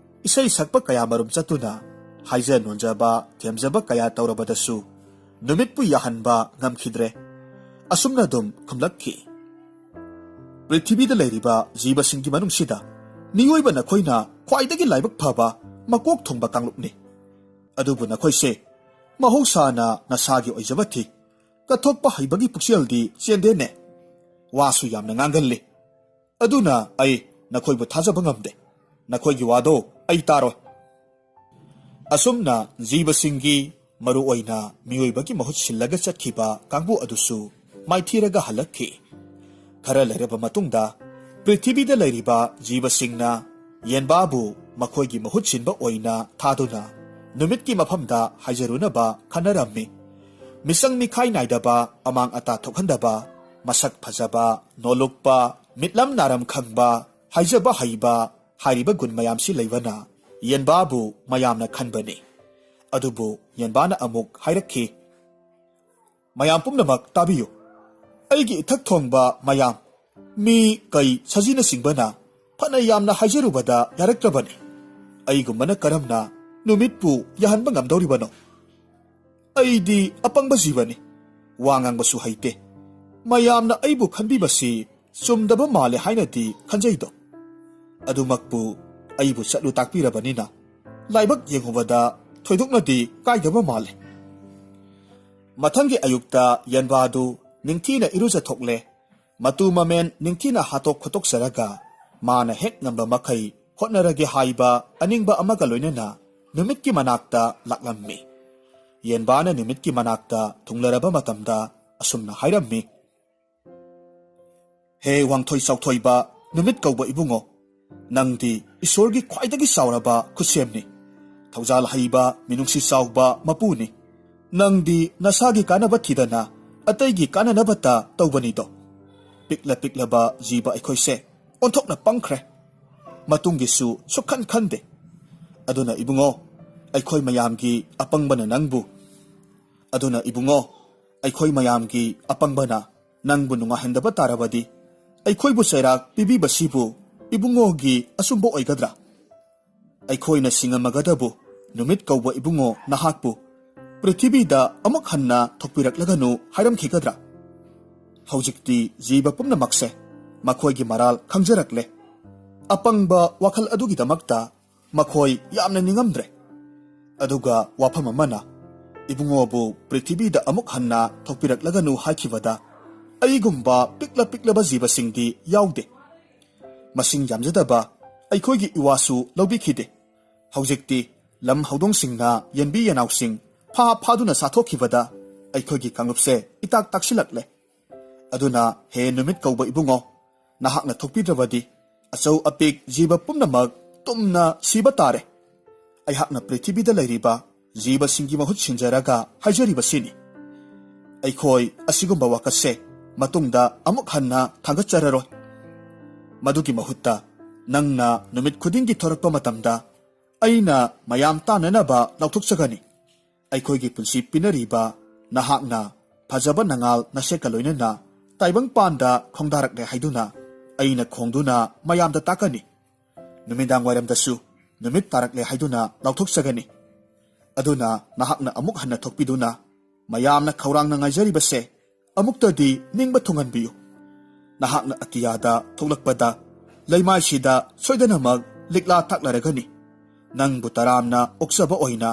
ꯏꯁꯩ ꯁꯛꯄ ꯀꯌꯥ ꯃꯔꯨꯝ ꯆꯠꯇꯨꯅ ꯍꯥꯏꯖ ꯅꯣꯟꯖꯕ, ꯊꯦꯝꯖꯕ ꯀꯌꯥ ꯇꯧꯔꯕꯗꯁꯨ ꯅꯨꯃꯤꯠꯄꯨ ꯌꯥꯍꯟꯕ ꯉꯝꯈꯤꯗ꯭ꯔꯦ꯫ ꯑꯁꯨꯝꯅ ꯑꯗꯨꯝ ꯈꯨꯝꯂꯛꯈꯤ꯫ ꯄ꯭ꯔꯤꯊꯤꯕꯤꯗ ꯂꯩꯔꯤꯕ ꯖꯤꯕꯁꯤꯡꯒꯤ ꯃꯅꯨꯡꯁꯤꯗ ꯃꯤꯑꯣꯏꯕ ꯅꯈꯣꯏꯅ ꯈ꯭ꯋꯥꯏꯗꯒꯤ ꯂꯥꯏꯕꯛ ꯐꯕ, ꯃꯀꯣꯛ ꯊꯣꯡꯕ ꯀꯥꯡꯂꯨꯞꯅꯤ꯫ ꯑꯗꯨꯕꯨ ꯅꯈꯣꯏꯁꯦ ꯃꯍꯧꯁꯥꯅ ꯅꯁꯥꯒꯤ ꯑꯣꯏꯖꯕ ꯊꯤ꯫ ꯀꯠꯊꯣꯛꯄ ꯍꯩꯕꯒꯤ ꯄꯨꯛꯆꯦꯜꯗꯤ ꯆꯦꯟꯗꯦꯅꯦ꯫ ꯋꯥꯁꯨ ꯌꯥꯝꯅ ꯉꯥꯡꯒꯜꯂꯤ꯫ ꯑꯗꯨꯅ ꯑꯩ ꯅꯈꯣꯏꯕꯨ ꯊꯥꯖꯕ ꯉꯝꯗꯦ꯫ ꯅꯈꯣꯏꯒꯤ ꯋꯥꯗꯣ ꯑꯩ ꯇꯥꯔꯣꯏ꯫ ꯑꯁꯨꯝꯅ ꯖꯤꯕꯁꯤꯡꯒꯤ, ꯃꯔꯨꯑꯣꯏꯅ ꯃꯤꯑꯣꯏꯕꯒꯤ ꯃꯍꯨꯠ ꯁꯤꯜꯂꯒ ꯆꯠꯈꯤꯕ ꯀꯥꯡꯕꯨ ꯑꯗꯨꯁꯨ ꯃꯥꯏꯊꯤꯔꯒ ꯍꯜꯂꯛꯈꯤ꯫ ꯈꯔ ꯂꯩꯔꯕ ꯃꯇꯨꯡꯗ ꯄ꯭ꯔꯤꯊꯤꯕꯤꯗ ꯂꯩꯔꯤꯕ ꯖꯤꯕꯁꯤꯡꯅ ꯌꯦꯟꯕꯥꯕꯨ ꯃꯈꯣꯏꯒꯤ ꯃꯍꯨꯠ ꯁꯤꯟꯕ ꯑꯣꯏꯅ ꯊꯥꯗꯨꯅ ꯅꯨꯃꯤꯠꯀꯤ ꯃꯐꯝꯗ ꯍꯥꯏꯖꯔꯨꯅꯕ ꯈꯟꯅꯔꯝꯃꯤ꯫ ꯃꯤꯁꯪ ꯃꯤꯈꯥꯏ ꯅꯥꯏꯗꯕ, ꯑꯃꯥꯡ ꯑꯇꯥ ꯊꯣꯛꯍꯟꯗꯕ, ꯃꯁꯛ ꯐꯖꯕ, ꯅꯣꯂꯨꯛꯄ, ꯃꯤꯠꯂꯝ ꯅꯥꯔꯝ ꯈꯪꯕ, ꯍꯥꯏꯖꯕ ꯍꯩꯕ ꯍꯥꯏꯔꯤꯕ ꯒꯨꯟ ꯃꯌꯥꯝꯁꯤ ꯂꯩꯕꯅ ꯌꯦꯟꯕꯥꯕꯨ ꯃꯌꯥꯝꯅ ꯈꯟꯕꯅꯤ꯫ ꯑꯗꯨꯕꯨ ꯌꯦꯟꯕꯥꯅ ꯑꯃꯨꯛ ꯍꯥꯏꯔꯛꯈꯤ, "ꯃꯌꯥꯝ ꯄꯨꯝꯅꯃꯛ ꯇꯥꯕꯤꯌꯨ꯫ ꯑꯩꯒꯤ ꯏꯊꯛ ꯊꯣꯡꯕ ꯃꯌꯥꯝ, ꯃꯤ, ꯀꯩ, ꯁꯖꯤꯅꯆꯤꯡꯕꯅ ꯐꯅ ꯌꯥꯝꯅ ꯍꯥꯏꯖꯔꯨꯕꯗ ꯌꯥꯔꯛꯇ꯭ꯔꯕꯅꯤ꯫ ꯑꯩꯒꯨꯝꯕꯅ ꯀꯔꯝꯅ ꯅꯨꯃꯤꯠꯄꯨ ꯌꯥꯍꯟꯕ ꯉꯝꯗꯧꯔꯤꯕꯅꯣ? ꯑꯩꯗꯤ ꯑꯄꯪꯕ ꯖꯤꯕꯅꯤ, ꯋꯥ ꯉꯥꯡꯕꯁꯨ ꯍꯩꯇꯦ꯫ ꯃꯌꯥꯝꯅ ꯑꯩꯕꯨ ꯈꯟꯕꯤꯕꯁꯤ ꯆꯨꯝꯗꯕ ꯃꯥꯜꯂꯦ ꯍꯥꯏꯅꯗꯤ ꯈꯟꯖꯩꯗꯣ꯫ ꯑꯗꯨꯃꯛꯄꯨ ꯑꯩꯕꯨ ꯆꯠꯂꯨ ꯇꯥꯛꯄꯤꯔꯕꯅꯤꯅ ꯂꯥꯏꯕꯛ ꯌꯦꯡꯉꯨꯕꯗ ꯊꯣꯏꯗꯣꯛꯅꯗꯤ ꯀꯥꯏꯗꯕ ꯃꯥꯜꯂꯦ꯫" ꯃꯊꯪꯒꯤ ꯑꯌꯨꯛꯇ ꯌꯦꯟꯕꯥꯗꯨ ꯅꯤꯡꯊꯤꯅ ꯏꯔꯨꯖꯊꯣꯛꯂꯦ꯫ ꯃꯇꯨ ꯃꯃꯦꯟ ꯅꯤꯡꯊꯤꯅ ꯍꯥꯠꯇꯣꯛ ꯈꯣꯠꯇꯣꯛꯆꯔꯒ ꯃꯥꯅ ꯍꯦꯛ ꯉꯝꯕ ꯃꯈꯩ ꯍꯣꯠꯅꯔꯒꯦ ꯍꯥꯏꯕ ꯑꯅꯤꯡꯕ ꯑꯃꯒ ꯂꯣꯏꯅꯅ ꯅꯨꯃꯤꯠꯀꯤ ꯃꯅꯥꯛꯇ ꯂꯥꯛꯂꯝꯃꯤ꯫ ꯌꯦꯟꯕꯥꯅ ꯅꯨꯃꯤꯠꯀꯤ ꯃꯅꯥꯛꯇ ꯊꯨꯡꯂꯔꯕ ꯃꯇꯝꯗ ꯑꯁꯨꯝꯅ ꯍꯥꯏꯔꯝꯃꯤ, "ꯍꯦ ꯋꯥꯡꯊꯣꯏ ꯆꯥꯎꯊꯣꯏꯕ ꯅꯨꯃꯤꯠ ꯀꯧꯕ ꯏꯕꯨꯡꯉꯣ, ꯅꯪꯗꯤ ꯏꯁꯣꯔꯒꯤ ꯈ꯭ꯋꯥꯏꯗꯒꯤ ꯆꯥꯎꯔꯕ ꯈꯨꯠꯁꯦꯝꯅꯤ꯫ ꯊꯧꯖꯥꯜ ꯍꯩꯕ, ꯃꯤꯅꯨꯡꯁꯤ ꯆꯥꯎꯕ ꯃꯄꯨꯅꯤ꯫ ꯅꯪꯗꯤ ꯅꯁꯥꯒꯤ ꯀꯥꯟꯅꯕ ꯊꯤꯗꯅ ꯑꯇꯩꯒꯤ ꯀꯥꯟꯅꯅꯕꯇ ꯇꯧꯕꯅꯤꯗꯣ꯫ ꯄꯤꯛꯂ ꯄꯤꯛꯂꯕ ꯖꯤꯕ ꯑꯩꯈꯣꯏꯁꯦ ꯑꯣꯟꯊꯣꯛꯅ ꯄꯪꯈ꯭ꯔꯦ꯫ ꯃꯇꯨꯡꯒꯤꯁꯨ ꯁꯨꯛꯈꯟ ꯈꯟꯗꯦ꯫ ꯑꯗꯨꯅ ꯏꯕꯨꯡꯉꯣ, ꯑꯩꯈꯣꯏ ꯃꯌꯥꯝꯒꯤ ꯑꯄꯪꯕꯅ ꯅꯪꯕꯨ ꯑꯗꯨꯅ ꯏꯕꯨꯡꯉꯣ, ꯑꯩꯈꯣꯏ ꯃꯌꯥꯝꯒꯤ ꯑꯄꯪꯕꯅ ꯅꯪꯕꯨ ꯅꯨꯡꯉꯥꯏꯍꯟꯗꯕ ꯇꯥꯔꯕꯗꯤ, ꯑꯩꯈꯣꯏꯕꯨ ꯆꯩꯔꯥꯛ ꯄꯤꯕꯤꯕꯁꯤꯕꯨ ꯏꯕꯨꯡꯉꯣꯒꯤ ꯑꯆꯨꯝꯕ ꯑꯣꯏꯒꯗ꯭ꯔꯥ? ꯑꯩꯈꯣꯏꯅ ꯁꯤꯡꯉꯝꯃꯒꯗꯕꯨ ꯅꯨꯃꯤꯠ ꯀꯧꯕ ꯏꯕꯨꯡꯉꯣ ꯅꯍꯥꯛꯄꯨ ꯄ꯭ꯔꯤꯊꯤꯕꯤꯗ ꯑꯃꯨꯛ ꯍꯟꯅ ꯊꯣꯛꯄꯤꯔꯛꯂꯒꯅꯨ ꯍꯥꯏꯔꯝꯈꯤꯒꯗ꯭ꯔꯥ? ꯍꯧꯖꯤꯛꯇꯤ ꯖꯤꯕ ꯄꯨꯝꯅꯃꯛꯁꯦ ꯃꯈꯣꯏꯒꯤ ꯃꯔꯥꯜ ꯈꯪꯖꯔꯛꯂꯦ꯫ ꯑꯄꯪꯕ ꯋꯥꯈꯜ ꯑꯗꯨꯒꯤꯗꯃꯛꯇ ꯃꯈꯣꯏ ꯌꯥꯝꯅ ꯅꯤꯡꯉꯝꯗ꯭ꯔꯦ꯫ ꯑꯗꯨꯒ ꯋꯥꯐꯝ ꯑꯃꯅ, ꯏꯕꯨꯡꯉꯣꯕꯨ ꯄ꯭ꯔꯤꯊꯤꯕꯤꯗ ꯑꯃꯨꯛ ꯍꯟꯅ ꯊꯣꯛꯄꯤꯔꯛꯂꯒꯅꯨ ꯍꯥꯏꯈꯤꯕꯗ ꯑꯩꯒꯨꯝꯕ ꯄꯤꯛꯂ ꯄꯤꯛꯂꯕ ꯖꯤꯕꯁꯤꯡꯗꯤ ꯌꯥꯎꯗꯦ꯫ ꯃꯁꯤꯡ ꯌꯥꯝꯖꯗꯕ ꯑꯩꯈꯣꯏꯒꯤ ꯏꯋꯥꯁꯨ ꯂꯧꯕꯤꯈꯤꯗꯦ꯫ ꯍꯧꯖꯤꯛꯇꯤ ꯂꯝ ꯍꯧꯗꯣꯡꯁꯤꯡꯅ ꯌꯦꯟꯕꯤ ꯌꯦꯅꯥꯎꯁꯤꯡ ꯐꯥ ꯐꯥꯗꯨꯅ ꯆꯥꯊꯣꯛꯈꯤꯕꯗ ꯑꯩꯈꯣꯏꯒꯤ ꯀꯥꯡꯂꯨꯞꯁꯦ ꯏꯇꯥꯛ ꯇꯥꯛꯁꯤꯜꯂꯛꯂꯦ꯫ ꯑꯗꯨꯅ, ꯍꯦ ꯅꯨꯃꯤꯠ ꯀꯧꯕ ꯏꯕꯨꯡꯉꯣ, ꯅꯍꯥꯛꯅ ꯊꯣꯛꯄꯤꯗ꯭ꯔꯕꯗꯤ ꯑꯆꯧ ꯑꯄꯤꯛ ꯖꯤꯕ ꯄꯨꯝꯅꯃꯛ ꯇꯨꯝꯅ ꯁꯤꯕ ꯇꯥꯔꯦ꯫ ꯑꯩꯍꯥꯛꯅ ꯄ꯭ꯔꯤꯊꯤꯕꯤꯗ ꯂꯩꯔꯤꯕ ꯖꯤꯕꯁꯤꯡꯒꯤ ꯃꯍꯨꯠ ꯁꯤꯟꯖꯔꯒ ꯍꯥꯏꯖꯔꯤꯕꯁꯤꯅꯤ꯫ ꯑꯩꯈꯣꯏ ꯑꯁꯤꯒꯨꯝꯕ ꯋꯥꯀꯠꯁꯦ ꯃꯇꯨꯡꯗ ꯑꯃꯨꯛ ꯍꯟꯅ ꯊꯥꯡꯒꯠꯆꯔꯔꯣꯏ꯫ ꯃꯗꯨꯒꯤ ꯃꯍꯨꯠꯇ ꯅꯪꯅ ꯅꯨꯃꯤꯠ ꯈꯨꯗꯤꯡꯒꯤ ꯊꯣꯔꯛꯄ ꯃꯇꯝꯗ ꯑꯩꯅ ꯃꯌꯥꯝ ꯇꯥꯟꯅꯅꯕ ꯂꯥꯎꯊꯣꯛꯆꯒꯅꯤ꯫ ꯑꯩꯈꯣꯏꯒꯤ ꯄꯨꯟꯁꯤ ꯄꯤꯅꯔꯤꯕ ꯅꯍꯥꯛꯅ ꯐꯖꯕ ꯅꯉꯥꯜ ꯅꯁꯦꯛꯀ ꯂꯣꯏꯅꯅ ꯇꯥꯏꯕꯪꯄꯥꯟꯗ ꯈꯣꯡꯗꯥꯔꯛꯂꯦ ꯍꯥꯏꯗꯨꯅ ꯑꯩꯅ ꯈꯣꯡꯗꯨꯅ ꯃꯌꯥꯝꯗ ꯇꯥꯛꯀꯅꯤ꯫ ꯅꯨꯃꯤꯗꯥꯡ ꯋꯥꯏꯔꯝꯗꯁꯨ ꯅꯨꯃꯤꯠ ꯇꯥꯔꯛꯂꯦ ꯍꯥꯏꯗꯨꯅ ꯂꯥꯎꯊꯣꯛꯆꯒꯅꯤ꯫ ꯑꯗꯨꯅ ꯅꯍꯥꯛꯅ ꯑꯃꯨꯛ ꯍꯟꯅ ꯊꯣꯛꯄꯤꯗꯨꯅ ꯃꯌꯥꯝꯅ ꯈꯧꯔꯥꯡꯅ ꯉꯥꯏꯖꯔꯤꯕꯁꯦ ꯑꯃꯨꯛꯇꯗꯤ ꯅꯤꯡꯕ ꯊꯨꯡꯍꯟꯕꯤꯌꯨ꯫ ꯅꯍꯥꯛꯅ ꯑꯇꯤꯌꯥꯗ ꯊꯣꯛꯂꯛꯄꯗ ꯂꯩꯃꯥꯏꯁꯤꯗ ꯁꯣꯏꯗꯅꯃꯛ ꯂꯤꯛꯂꯥ ꯊꯥꯛꯂꯔꯒꯅꯤ꯫ ꯅꯪꯕꯨ ꯇꯔꯥꯝꯅ ꯑꯣꯛꯆꯕ ꯑꯣꯏꯅ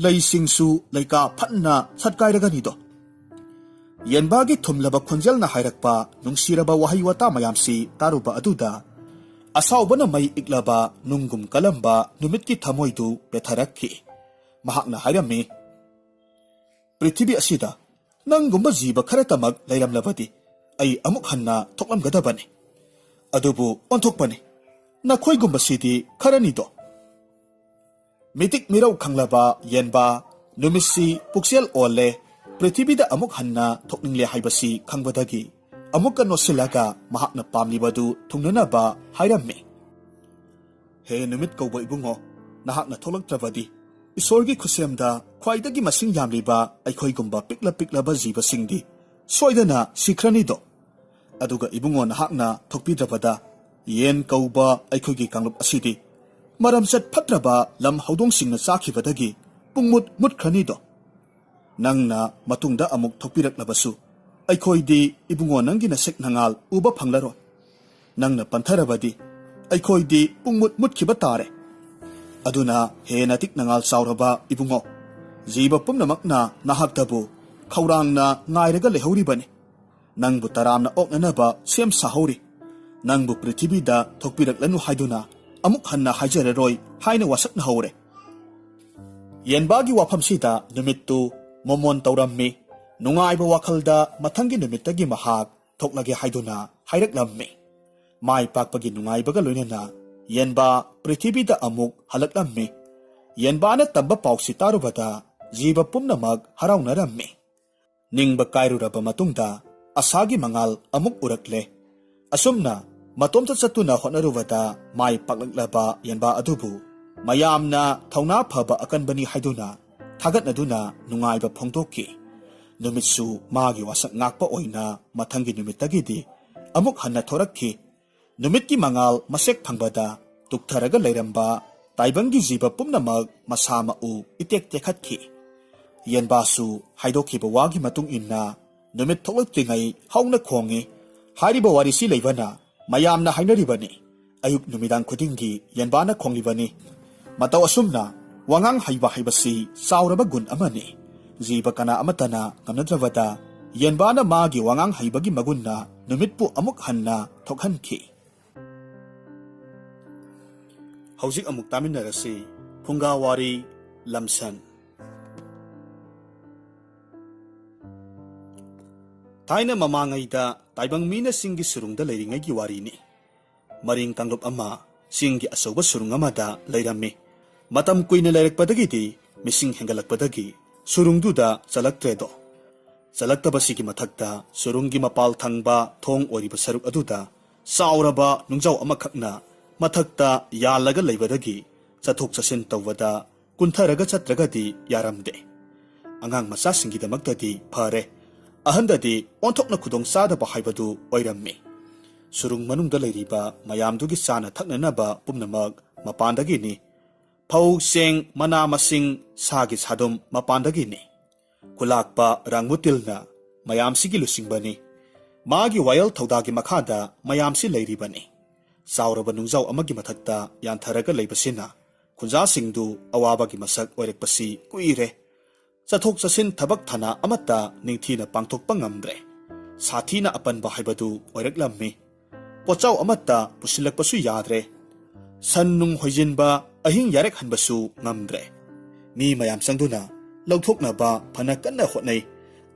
ꯂꯩꯁꯤꯡꯁꯨ ꯂꯩꯀꯥ ꯐꯟꯅ ꯁꯠꯀꯥꯏꯔꯒꯅꯤꯗꯣ꯫ ꯌꯦꯟꯕꯥꯒꯤ ꯊꯨꯝꯂꯕ ꯈꯣꯟꯖꯦꯜꯅ ꯍꯥꯏꯔꯛꯄ ꯅꯨꯡꯁꯤꯔꯕ ꯋꯥꯍꯩ ꯋꯥꯇꯥ ꯃꯌꯥꯝꯁꯤ ꯇꯥꯔꯨꯕ ꯑꯗꯨꯗ ꯑꯁꯥꯎꯕꯅ ꯃꯩ ꯏꯛꯂꯕ ꯅꯨꯡꯒꯨꯝ ꯀꯜꯂꯝꯕ ꯅꯨꯃꯤꯠꯀꯤ ꯊꯃꯣꯏꯗꯨ ꯄꯦꯊꯔꯛꯈꯤ꯫ ꯃꯍꯥꯛꯅ ꯍꯥꯏꯔꯝꯃꯤ, "ꯄ꯭ꯔꯤꯊꯤꯕꯤ ꯑꯁꯤꯗ ꯅꯪꯒꯨꯝꯕ ꯖꯤꯕ ꯈꯔꯇꯃꯛ ꯂꯩꯔꯝꯂꯕꯗꯤ ꯑꯩ ꯑꯃꯨꯛ ꯍꯟꯅ ꯊꯣꯛꯂꯝꯒꯗꯕꯅꯤ꯫ ꯑꯗꯨꯕꯨ ꯑꯣꯟꯊꯣꯛꯄꯅꯤ, ꯅꯈꯣꯏꯒꯨꯝꯕꯁꯤꯗꯤ ꯈꯔꯅꯤꯗꯣ"꯫ ꯃꯤꯇꯤꯛ ꯃꯤꯔꯧ ꯈꯪꯂꯕ ꯌꯦꯟꯕꯥ ꯅꯨꯃꯤꯠꯁꯤ ꯄꯨꯛꯆꯦꯜ ꯑꯣꯜꯂꯦ, ꯄ꯭ꯔꯤꯊꯤꯕꯤꯗ ꯑꯃꯨꯛ ꯍꯟꯅ ꯊꯣꯛꯅꯤꯡꯂꯦ ꯍꯥꯏꯕꯁꯤ ꯈꯪꯕꯗꯒꯤ ꯑꯃꯨꯛꯀ ꯅꯣꯠꯁꯤꯜꯂꯒ ꯃꯍꯥꯛꯅ ꯄꯥꯝꯂꯤꯕꯗꯨ ꯊꯨꯡꯅꯅꯕ ꯍꯥꯏꯔꯝꯃꯤ꯫ "ꯍꯦ ꯅꯨꯃꯤꯠ ꯀꯧꯕ ꯏꯕꯨꯡꯉꯣ, ꯅꯍꯥꯛꯅ ꯊꯣꯛꯂꯛꯇ꯭ꯔꯕꯗꯤ ꯏꯁꯣꯔꯒꯤ ꯈꯨꯠꯁꯦꯝꯗ ꯈ꯭ꯋꯥꯏꯗꯒꯤ ꯃꯁꯤꯡ ꯌꯥꯝꯂꯤꯕ ꯑꯩꯈꯣꯏꯒꯨꯝꯕ ꯄꯤꯛꯂ ꯄꯤꯛꯂꯕ ꯖꯤꯕꯁꯤꯡꯗꯤ ꯁꯣꯏꯗꯅ ꯁꯤꯈ꯭ꯔꯅꯤꯗꯣ꯫ ꯑꯗꯨꯒ ꯏꯕꯨꯡꯉꯣ ꯅꯍꯥꯛꯅ ꯊꯣꯛꯄꯤꯗ꯭ꯔꯕꯗ ꯌꯦꯟ ꯀꯧꯕ ꯑꯩꯈꯣꯏꯒꯤ ꯀꯥꯡꯂꯨꯞ ꯑꯁꯤꯗꯤ ꯃꯔꯝꯆꯠ ꯐꯠꯇ꯭ꯔꯕ ꯂꯝ ꯍꯧꯗꯣꯡꯁꯤꯡꯅ ꯆꯥꯈꯤꯕꯗꯒꯤ ꯄꯨꯡꯃꯨꯠ ꯃꯨꯠꯈ꯭ꯔꯅꯤꯗꯣ꯫ ꯅꯪꯅ ꯃꯇꯨꯡꯗ ꯑꯃꯨꯛ ꯊꯣꯛꯄꯤꯔꯛꯂꯕꯁꯨ ꯑꯩꯈꯣꯏꯗꯤ ꯏꯕꯨꯡꯉꯣ ꯅꯪꯒꯤ ꯅꯁꯦꯛ ꯅꯉꯥꯜ ꯎꯕ ꯐꯪꯂꯔꯣꯏ꯫ ꯅꯪꯅ ꯄꯟꯊꯔꯕꯗꯤ ꯑꯩꯈꯣꯏꯗꯤ ꯄꯨꯡꯃꯨꯠ ꯃꯨꯠꯈꯤꯕ ꯇꯥꯔꯦ꯫ ꯑꯗꯨꯅ ꯍꯦ ꯅꯇꯤꯛ ꯅꯉꯥꯜ ꯆꯥꯎꯔꯕ ꯏꯕꯨꯡꯉꯣ, ꯖꯤꯕ ꯄꯨꯝꯅꯃꯛꯅ ꯅꯍꯥꯛꯇꯕꯨ ꯈꯧꯔꯥꯡꯅ ꯉꯥꯏꯔꯒ ꯂꯩꯍꯧꯔꯤꯕꯅꯤ꯫ ꯅꯪꯕꯨ ꯇꯔꯥꯝꯅ ꯑꯣꯛꯅꯅꯕ ꯁꯦꯝ ꯁꯥꯍꯧꯔꯤ꯫ ꯅꯪꯕꯨ ꯄ꯭ꯔꯤꯊꯤꯕꯤꯗ ꯊꯣꯛꯄꯤꯔꯛꯂꯅꯨ ꯍꯥꯏꯗꯨꯅ ꯑꯃꯨꯛ ꯍꯟꯅ ꯍꯥꯏꯖꯔꯔꯣꯏ" ꯍꯥꯏꯅ ꯋꯥꯁꯛꯅꯍꯧꯔꯦ꯫ ꯌꯦꯟꯕꯥꯒꯤ ꯋꯥꯐꯝꯁꯤꯗ ꯅꯨꯃꯤꯠꯇꯨ ꯃꯣꯃꯣꯟ ꯇꯧꯔꯝꯃꯤ꯫ ꯅꯨꯡꯉꯥꯏꯕ ꯋꯥꯈꯜꯗ ꯃꯊꯪꯒꯤ ꯅꯨꯃꯤꯠꯇꯒꯤ ꯃꯍꯥꯛ ꯊꯣꯛꯂꯒꯦ ꯍꯥꯏꯗꯨꯅ ꯍꯥꯏꯔꯛꯂꯝꯃꯤ꯫ ꯃꯥꯏ ꯄꯥꯛꯄꯒꯤ ꯅꯨꯡꯉꯥꯏꯕꯒ ꯂꯣꯏꯅꯅ ꯌꯦꯟꯕꯥ ꯄ꯭ꯔꯤꯊꯤꯕꯤꯗ ꯑꯃꯨꯛ ꯍꯜꯂꯛꯂꯝꯃꯤ꯫ ꯌꯦꯟꯕꯥꯅ ꯇꯝꯕ ꯄꯥꯎꯁꯤ ꯇꯥꯔꯨꯕꯗ ꯖꯤꯕ ꯄꯨꯝꯅꯃꯛ ꯍꯔꯥꯎꯅꯔꯝꯃꯤ꯫ ꯅꯤꯡꯕ ꯀꯥꯏꯔꯨꯔꯕ ꯃꯇꯨꯡꯗ ꯑꯁꯥꯒꯤ ꯃꯉꯥꯜ ꯑꯃꯨꯛ ꯎꯔꯛꯂꯦ꯫ ꯑꯁꯨꯝꯅ ꯃꯇꯣꯝꯇ ꯆꯠꯇꯨꯅ ꯍꯣꯠꯅꯔꯨꯕꯗ ꯃꯥꯏ ꯄꯥꯛꯂꯛꯂꯕ ꯌꯦꯟꯕꯥ ꯑꯗꯨꯕꯨ ꯃꯌꯥꯝꯅ ꯊꯧꯅꯥ ꯐꯕ ꯑꯀꯟꯕꯅꯤ ꯍꯥꯏꯗꯨꯅ ꯊꯥꯒꯠꯅꯗꯨꯅ ꯅꯨꯡꯉꯥꯏꯕ ꯐꯣꯡꯗꯣꯛꯈꯤ꯫ ꯅꯨꯃꯤꯠꯁꯨ ꯃꯥꯒꯤ ꯋꯥꯁꯛ ꯉꯥꯛꯄ ꯑꯣꯏꯅ ꯃꯊꯪꯒꯤ ꯅꯨꯃꯤꯠꯇꯒꯤꯗꯤ ꯑꯃꯨꯛ ꯍꯟꯅ ꯊꯣꯔꯛꯈꯤ꯫ ꯅꯨꯃꯤꯠꯀꯤ ꯃꯉꯥꯜ ꯃꯁꯦꯛ ꯐꯪꯕꯗ ꯇꯨꯛꯊꯔꯒ ꯂꯩꯔꯝꯕ ꯇꯥꯏꯕꯪꯒꯤ ꯖꯤꯕ ꯄꯨꯝꯅꯃꯛ ꯃꯁꯥ ꯃꯎ ꯏꯇꯦꯛ ꯇꯦꯛꯈꯠꯈꯤ꯫ ꯌꯦꯟꯕꯥꯁꯨ ꯍꯥꯏꯗꯣꯛꯈꯤꯕ ꯋꯥꯒꯤ ꯃꯇꯨꯡ ꯏꯟꯅ ꯅꯨꯃꯤꯠ ꯊꯣꯛꯂꯛꯇ꯭ꯔꯤꯉꯩ ꯍꯧꯅ ꯈꯣꯡꯏ꯫ ꯍꯥꯏꯔꯤꯕ ꯋꯥꯔꯤꯁꯤ ꯂꯩꯕꯅ ꯃꯌꯥꯝꯅ ꯍꯥꯏꯅꯔꯤꯕꯅꯤ꯫ ꯑꯌꯨꯛ ꯅꯨꯃꯤꯗꯥꯡ ꯈꯨꯗꯤꯡꯒꯤ ꯌꯦꯟꯕꯥꯅ ꯈꯣꯡꯂꯤꯕꯅꯤ꯫ ꯃꯇꯧ ꯑꯁꯨꯝꯅ ꯋꯥꯉꯥꯡ ꯍꯩꯕ ꯍꯥꯏꯕꯁꯤ ꯆꯥꯎꯔꯕ ꯒꯨꯟ ꯑꯃꯅꯤ꯫ ꯖꯤꯕ ꯀꯅꯥ ꯑꯃꯠꯇꯅ ꯉꯝꯅꯗ꯭ꯔꯕꯗ ꯌꯦꯟꯕꯥꯅ ꯃꯥꯒꯤ ꯋꯥꯉꯥꯡ ꯍꯩꯕꯒꯤ ꯃꯒꯨꯟꯅ ꯅꯨꯃꯤꯠꯄꯨ ꯑꯃꯨꯛ ꯍꯟꯅ ꯊꯣꯛꯍꯟꯈꯤ꯫ ꯍꯧꯖꯤꯛ ꯑꯃꯨꯛ ꯇꯥꯃꯤꯟꯅꯔꯁꯤ ꯐꯨꯡꯒꯥ ꯋꯥꯔꯤ ꯂꯝꯁꯟ꯫ ꯊꯥꯏꯅ ꯃꯃꯥꯡꯉꯩꯗ ꯇꯥꯏꯕꯪ ꯃꯤꯅ ꯆꯤꯡꯒꯤ ꯁꯨꯔꯨꯡꯗ ꯂꯩꯔꯤꯉꯩꯒꯤ ꯋꯥꯔꯤꯅꯤ꯫ ꯃꯔꯤꯡ ꯀꯥꯡꯂꯨꯞ ꯑꯃ ꯆꯤꯡꯒꯤ ꯑꯆꯧꯕ ꯁꯨꯔꯨꯡ ꯑꯃꯗ ꯂꯩꯔꯝꯃꯤ꯫ ꯃꯇꯝ ꯀꯨꯏꯅ ꯂꯩꯔꯛꯄꯗꯒꯤꯗꯤ ꯃꯤꯁꯤꯡ ꯍꯦꯟꯒꯠꯂꯛꯄꯗꯒꯤ ꯁꯨꯔꯨꯡꯗꯨꯗ ꯆꯠꯂꯛꯇ꯭ꯔꯦꯗꯣ꯫ ꯆꯠꯂꯛꯇꯕꯁꯤꯒꯤ ꯃꯊꯛꯇ ꯁꯨꯔꯨꯡꯒꯤ ꯃꯄꯥꯜ ꯊꯪꯕ ꯊꯣꯡ ꯑꯣꯏꯔꯤꯕ ꯁꯔꯨꯛ ꯑꯗꯨꯗ ꯆꯥꯎꯔꯕ ꯅꯨꯡꯖꯥꯎ ꯑꯃꯈꯛꯅ ꯃꯊꯛꯇ ꯌꯥꯜꯂꯒ ꯂꯩꯕꯗꯒꯤ ꯆꯠꯊꯣꯛ ꯆꯠꯁꯤꯟ ꯇꯧꯕꯗ ꯀꯨꯟꯊꯔꯒ ꯆꯠꯇ꯭ꯔꯒꯗꯤ ꯌꯥꯔꯝꯗꯦ꯫ ꯑꯉꯥꯡ ꯃꯆꯥꯁꯤꯡꯒꯤꯗꯃꯛꯇꯗꯤ ꯐꯔꯦ, ꯑꯍꯟꯗꯗꯤ ꯑꯣꯟꯊꯣꯛꯅ ꯈꯨꯗꯣꯡ ꯆꯥꯗꯕ ꯍꯥꯏꯕꯗꯨ ꯑꯣꯏꯔꯝꯃꯤ꯫ ꯁꯨꯔꯨꯡ ꯃꯅꯨꯡꯗ ꯂꯩꯔꯤꯕ ꯃꯌꯥꯝꯗꯨꯒꯤ ꯆꯥꯅ ꯊꯛꯅꯅꯕ ꯄꯨꯝꯅꯃꯛ ꯃꯄꯥꯟꯗꯒꯤꯅꯤ꯫ ꯐꯧ, ꯆꯦꯡ, ꯃꯅꯥ ꯃꯁꯤꯡ, ꯁꯥꯒꯤ ꯁꯥꯗꯨꯝ ꯃꯄꯥꯟꯗꯒꯤꯅꯤ꯫ ꯈꯨꯂꯥꯛꯄ ꯔꯥꯡꯃꯨꯇꯤꯜꯅ ꯃꯌꯥꯝꯁꯤꯒꯤ ꯂꯨꯆꯤꯡꯕꯅꯤ꯫ ꯃꯥꯒꯤ ꯋꯥꯌꯦꯜ ꯊꯧꯗꯥꯒꯤ ꯃꯈꯥꯗ ꯃꯌꯥꯝꯁꯤ ꯂꯩꯔꯤꯕꯅꯤ꯫ ꯆꯥꯎꯔꯕ ꯅꯨꯡꯖꯥꯎ ꯑꯃꯒꯤ ꯃꯊꯛꯇ ꯌꯥꯟꯊꯔꯒ ꯂꯩꯕꯁꯤꯅ ꯈꯨꯟꯖꯥꯁꯤꯡꯗꯨ ꯑꯋꯥꯕꯒꯤ ꯃꯁꯛ ꯑꯣꯏꯔꯛꯄꯁꯤ ꯀꯨꯏꯔꯦ꯫ ꯆꯠꯊꯣꯛ ꯆꯠꯁꯤꯟ ꯊꯕꯛ ꯊꯅꯥ ꯑꯃꯠꯇ ꯅꯤꯡꯊꯤꯅ ꯄꯥꯡꯊꯣꯛꯄ ꯉꯝꯗ꯭ꯔꯦ꯫ ꯁꯥꯊꯤꯅ ꯑꯄꯟꯕ ꯍꯥꯏꯕꯗꯨ ꯑꯣꯏꯔꯛꯂꯝꯃꯤ꯫ ꯄꯣꯠꯆꯥꯎ ꯑꯃꯠꯇ ꯄꯨꯁꯤꯜꯂꯛꯄꯁꯨ ꯌꯥꯗ꯭ꯔꯦ꯫ ꯁꯟ ꯅꯨꯡ ꯍꯣꯏꯖꯤꯟꯕ, ꯑꯍꯤꯡ ꯌꯥꯔꯦꯛ ꯍꯟꯕꯁꯨ ꯉꯝꯗ꯭ꯔꯦ꯫ ꯃꯤ ꯃꯌꯥꯝ ꯆꯪꯗꯨꯅ ꯂꯧꯊꯣꯛꯅꯕ ꯐꯅ ꯀꯟꯅ ꯍꯣꯠꯅꯩ꯫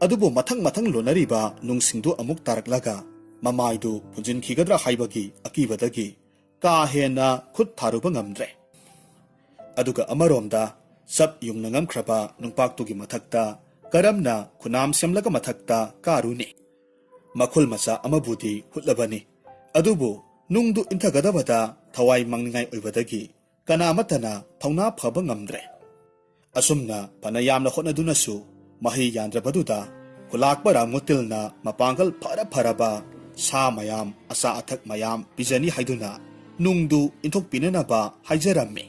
ꯑꯗꯨꯕꯨ ꯃꯊꯪ ꯃꯊꯪ ꯂꯣꯟꯅꯔꯤꯕ ꯅꯨꯡꯁꯤꯡꯗꯨ ꯑꯃꯨꯛ ꯇꯥꯔꯛꯂꯒ ꯃꯃꯥꯏꯗꯨ ꯐꯨꯟꯖꯤꯟꯈꯤꯒꯗ꯭ꯔꯥ ꯍꯥꯏꯕꯒꯤ ꯑꯀꯤꯕꯗꯒꯤ ꯀꯥ ꯍꯦꯟꯅ ꯈꯨꯠ ꯊꯥꯔꯨꯕ ꯉꯝꯗ꯭ꯔꯦ꯫ ꯑꯗꯨꯒ ꯑꯃꯔꯣꯝꯗ ꯆꯞ ꯌꯨꯡꯅ ꯉꯝꯈ꯭ꯔꯕ ꯅꯨꯡꯄꯥꯛꯇꯨꯒꯤ ꯃꯊꯛꯇ ꯀꯔꯝꯅ ꯈꯨꯅꯥꯝ ꯁꯦꯝꯂꯒ ꯃꯊꯛꯇ ꯀꯥꯔꯨꯅꯤ? ꯃꯈꯨꯜ ꯃꯆꯥ ꯑꯃꯕꯨꯗꯤ ꯍꯨꯠꯂꯕꯅꯤ, ꯑꯗꯨꯕꯨ ꯅꯨꯡꯗꯨ ꯏꯟꯊꯒꯗꯕꯗ ꯊꯋꯥꯏ ꯃꯥꯡꯅꯤꯡꯉꯥꯏ ꯑꯣꯏꯕꯗꯒꯤ ꯀꯅꯥ ꯑꯃꯠꯇꯅ ꯊꯧꯅꯥ ꯐꯕ ꯉꯝꯗ꯭ꯔꯦ꯫ ꯑꯁꯨꯝꯅ ꯐꯅ ꯌꯥꯝꯅ ꯍꯣꯠꯅꯗꯨꯅꯁꯨ ꯃꯍꯩ ꯌꯥꯟꯗ꯭ꯔꯕꯗꯨꯗ ꯈꯨꯂꯥꯛꯄ ꯔꯥꯃꯨꯇꯤꯜꯅ ꯃꯄꯥꯡꯒꯜ ꯐꯔ ꯐꯔꯕ ꯁꯥ ꯃꯌꯥꯝ, ꯑꯆꯥ ꯑꯊꯛ ꯃꯌꯥꯝ ꯄꯤꯖꯅꯤ ꯍꯥꯏꯗꯨꯅ ꯅꯨꯡꯗꯨ ꯏꯟꯊꯣꯛꯄꯤꯅꯅꯕ ꯍꯥꯏꯖꯔꯝꯃꯤ꯫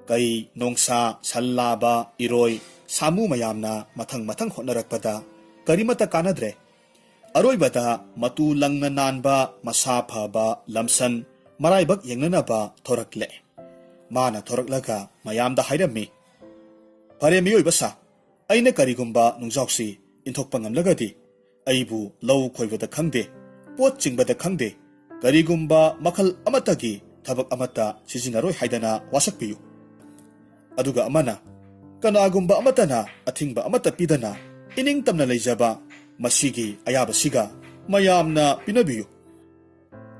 ꯀꯩ, ꯅꯣꯡꯁꯥ, ꯁꯟ ꯂꯥꯕ, ꯏꯔꯣꯏ, ꯁꯥꯃꯨ ꯃꯌꯥꯝꯅ ꯃꯊꯪ ꯃꯊꯪ ꯍꯣꯠꯅꯔꯛꯄꯗ ꯀꯔꯤꯃꯠꯇ ꯀꯥꯟꯅꯗ꯭ꯔꯦ꯫ ꯑꯔꯣꯏꯕꯗ ꯃꯇꯨ ꯂꯪꯅ ꯅꯥꯟꯕ, ꯃꯁꯥ ꯐꯕ ꯂꯝꯁꯟ ꯃꯔꯥꯏꯕꯛ ꯌꯦꯡꯅꯅꯕ ꯊꯣꯔꯛꯂꯦ꯫ ꯃꯥꯅ ꯊꯣꯔꯛꯂꯒ ꯃꯌꯥꯝꯗ ꯍꯥꯏꯔꯝꯃꯤ, "ꯐꯔꯦ ꯃꯤꯑꯣꯏꯕ ꯁꯥ, ꯑꯩꯅ ꯀꯔꯤꯒꯨꯝꯕ ꯅꯨꯡꯖꯥꯎꯁꯤ ꯏꯟꯊꯣꯛꯄ ꯉꯝꯂꯒꯗꯤ ꯑꯩꯕꯨ ꯂꯧ ꯈꯣꯏꯕꯗ ꯈꯪꯗꯦ, ꯄꯣꯠ ꯆꯤꯡꯕꯗ ꯈꯪꯗꯦ, ꯀꯔꯤꯒꯨꯝꯕ ꯃꯈꯜ ꯑꯃꯠꯇꯒꯤ ꯊꯕꯛ ꯑꯃꯠꯇ ꯁꯤꯖꯤꯟꯅꯔꯣꯏ ꯍꯥꯏꯗꯅ ꯋꯥꯁꯛꯄꯤꯌꯨ꯫ ꯑꯗꯨꯒ ꯑꯃꯅ, ꯀꯅꯥꯒꯨꯝꯕ ꯑꯃꯠꯇꯅ ꯑꯊꯤꯡꯕ ꯑꯃꯠꯇ ꯄꯤꯗꯅ ꯏꯅꯤꯡꯇꯝꯅ ꯂꯩꯖꯕ ꯃꯁꯤꯒꯤ ꯑꯌꯥꯕꯁꯤꯒ ꯃꯌꯥꯝꯅ ꯄꯤꯅꯕꯤꯌꯨ꯫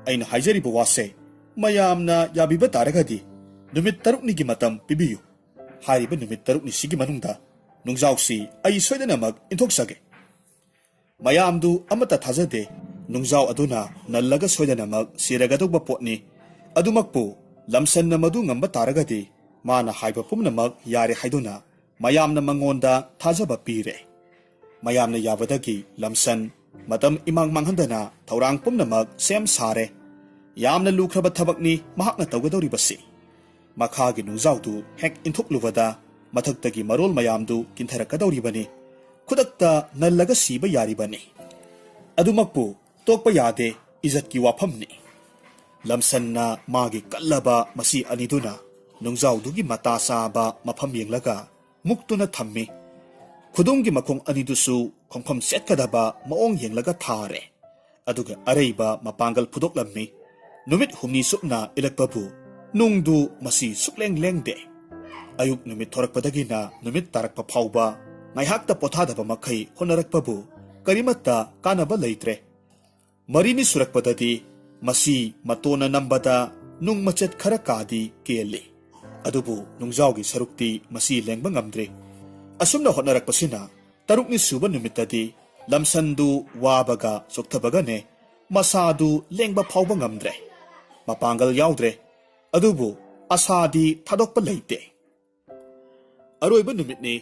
ꯑꯩꯅ ꯍꯥꯏꯖꯔꯤꯕ ꯋꯥꯁꯦ ꯃꯌꯥꯝꯅ ꯌꯥꯕꯤꯕ ꯇꯥꯔꯒꯗꯤ ꯅꯨꯃꯤꯠ ꯇꯔꯨꯛꯅꯤꯒꯤ ꯃꯇꯝ ꯄꯤꯕꯤꯌꯨ꯫ ꯍꯥꯏꯔꯤꯕ ꯅꯨꯃꯤꯠ ꯇꯔꯨꯛꯅꯤꯁꯤꯒꯤ ꯃꯅꯨꯡꯗ ꯅꯨꯡꯖꯥꯎꯁꯤ ꯑꯩ ꯁꯣꯏꯗꯅꯃꯛ ꯏꯟꯊꯣꯛꯆꯒꯦ꯫" ꯃꯌꯥꯝꯗꯨ ꯑꯃꯠꯇ ꯊꯥꯖꯗꯦ꯫ ꯅꯨꯡꯖꯥꯎ ꯑꯗꯨꯅ ꯅꯜꯂꯒ ꯁꯣꯏꯗꯅꯃꯛ ꯁꯤꯔꯒꯗꯧꯕ ꯄꯣꯠꯅꯤ꯫ ꯑꯗꯨꯃꯛꯄꯨ ꯂꯝꯁꯟꯅ ꯃꯗꯨ ꯉꯝꯕ ꯇꯥꯔꯒꯗꯤ ꯃꯥꯅ ꯍꯥꯏꯕ ꯄꯨꯝꯅꯃꯛ ꯌꯥꯔꯦ ꯍꯥꯏꯗꯨꯅ ꯃꯌꯥꯝꯅ ꯃꯉꯣꯟꯗ ꯊꯥꯖꯕ ꯄꯤꯔꯦ꯫ ꯃꯌꯥꯝꯅ ꯌꯥꯕꯗꯒꯤ ꯂꯝꯁꯟ ꯃꯇꯝ ꯏꯃꯥꯡ ꯃꯥꯡꯍꯟꯗꯅ ꯊꯧꯔꯥꯡ ꯄꯨꯝꯅꯃꯛ ꯁꯦꯝ ꯁꯥꯔꯦ꯫ ꯌꯥꯝꯅ ꯂꯨꯈ꯭ꯔꯕ ꯊꯕꯛꯅꯤ ꯃꯍꯥꯛꯅ ꯇꯧꯒꯗꯧꯔꯤꯕꯁꯤ꯫ ꯃꯈꯥꯒꯤ ꯅꯨꯡꯖꯥꯎꯗꯨ ꯍꯦꯛ ꯏꯟꯊꯣꯛꯂꯨꯕꯗ ꯃꯊꯛꯇꯒꯤ ꯃꯔꯣꯜ ꯃꯌꯥꯝꯗꯨ ꯀꯤꯟꯊꯔꯛꯀꯗꯧꯔꯤꯕꯅꯤ꯫ ꯈꯨꯗꯛꯇ ꯅꯜꯂꯒ ꯁꯤꯕ ꯌꯥꯔꯤꯕꯅꯤ꯫ ꯑꯗꯨꯃꯛꯄꯨ ꯇꯣꯛꯄ ꯌꯥꯗꯦ, ꯏꯖꯠꯀꯤ ꯋꯥꯐꯝꯅꯤ꯫ ꯂꯝꯁꯟꯅ ꯃꯥꯒꯤ ꯀꯜꯂꯕ ꯃꯁꯤ ꯑꯅꯤꯗꯨꯅ ꯅꯨꯡꯖꯥꯎꯗꯨꯒꯤ ꯃꯇꯥ ꯆꯥꯕ ꯃꯐꯝ ꯌꯦꯡꯂꯒ ꯃꯨꯛꯇꯨꯅ ꯊꯝꯃꯤ꯫ ꯈꯨꯗꯣꯝꯒꯤ ꯃꯈꯣꯡ ꯑꯅꯤꯗꯨꯁꯨ ꯈꯣꯡꯐꯝ ꯆꯦꯠꯀꯗꯕ ꯃꯑꯣꯡ ꯌꯦꯡꯂꯒ ꯊꯥꯔꯦ꯫ ꯑꯗꯨꯒ ꯑꯔꯩꯕ ꯃꯄꯥꯡꯒꯜ ꯐꯨꯗꯣꯛꯂꯝꯃꯤ꯫ ꯅꯨꯃꯤꯠ ꯍꯨꯝꯅꯤ ꯆꯨꯞꯅ ꯏꯜꯂꯛꯄꯕꯨ ꯅꯨꯡꯗꯨ ꯃꯁꯤ ꯁꯨꯛꯂꯦꯡ ꯂꯦꯡꯗꯦ꯫ ꯑꯌꯨꯛ ꯅꯨꯃꯤꯠ ꯊꯣꯔꯛꯄꯗꯒꯤꯅ ꯅꯨꯃꯤꯠ ꯇꯥꯔꯛꯄ ꯐꯥꯎꯕ ꯉꯥꯏꯍꯥꯛꯇ ꯄꯣꯊꯥꯗꯕ ꯃꯈꯩ ꯍꯣꯠꯅꯔꯛꯄꯕꯨ ꯀꯔꯤꯃꯠꯇ ꯀꯥꯟꯅꯕ ꯂꯩꯇ꯭ꯔꯦ꯫ ꯃꯔꯤꯅꯤ ꯁꯨꯔꯛꯄꯗꯗꯤ ꯃꯁꯤ ꯃꯇꯣꯟꯅ ꯅꯝꯕꯗ ꯅꯨꯡ ꯃꯆꯦꯠ ꯈꯔ ꯀꯥꯗꯤ ꯀꯦꯜꯂꯤ꯫ ꯑꯗꯨꯕꯨ ꯅꯨꯡꯖꯥꯎꯒꯤ ꯁꯔꯨꯛꯇꯤ ꯃꯁꯤ ꯂꯦꯡꯕ ꯉꯝꯗ꯭ꯔꯦ꯫ ꯑꯁꯨꯝꯅ ꯍꯣꯠꯅꯔꯛꯄꯁꯤꯅ ꯇꯔꯨꯛꯅꯤ ꯁꯨꯕ ꯅꯨꯃꯤꯠꯇꯗꯤ ꯂꯝꯁꯟꯗꯨ ꯋꯥꯕꯒ ꯆꯣꯛꯊꯕꯒꯅꯦ ꯃꯁꯥꯗꯨ ꯂꯦꯡꯕ ꯐꯥꯎꯕ ꯉꯝꯗ꯭ꯔꯦ꯫ ꯃꯄꯥꯡꯒꯜ ꯌꯥꯎꯗ꯭ꯔꯦ꯫ ꯑꯗꯨꯕꯨ ꯑꯁꯥꯗꯤ ꯊꯥꯗꯣꯛꯄ ꯂꯩꯇꯦ꯫ ꯑꯔꯣꯏꯕ ꯅꯨꯃꯤꯠꯅꯤ꯫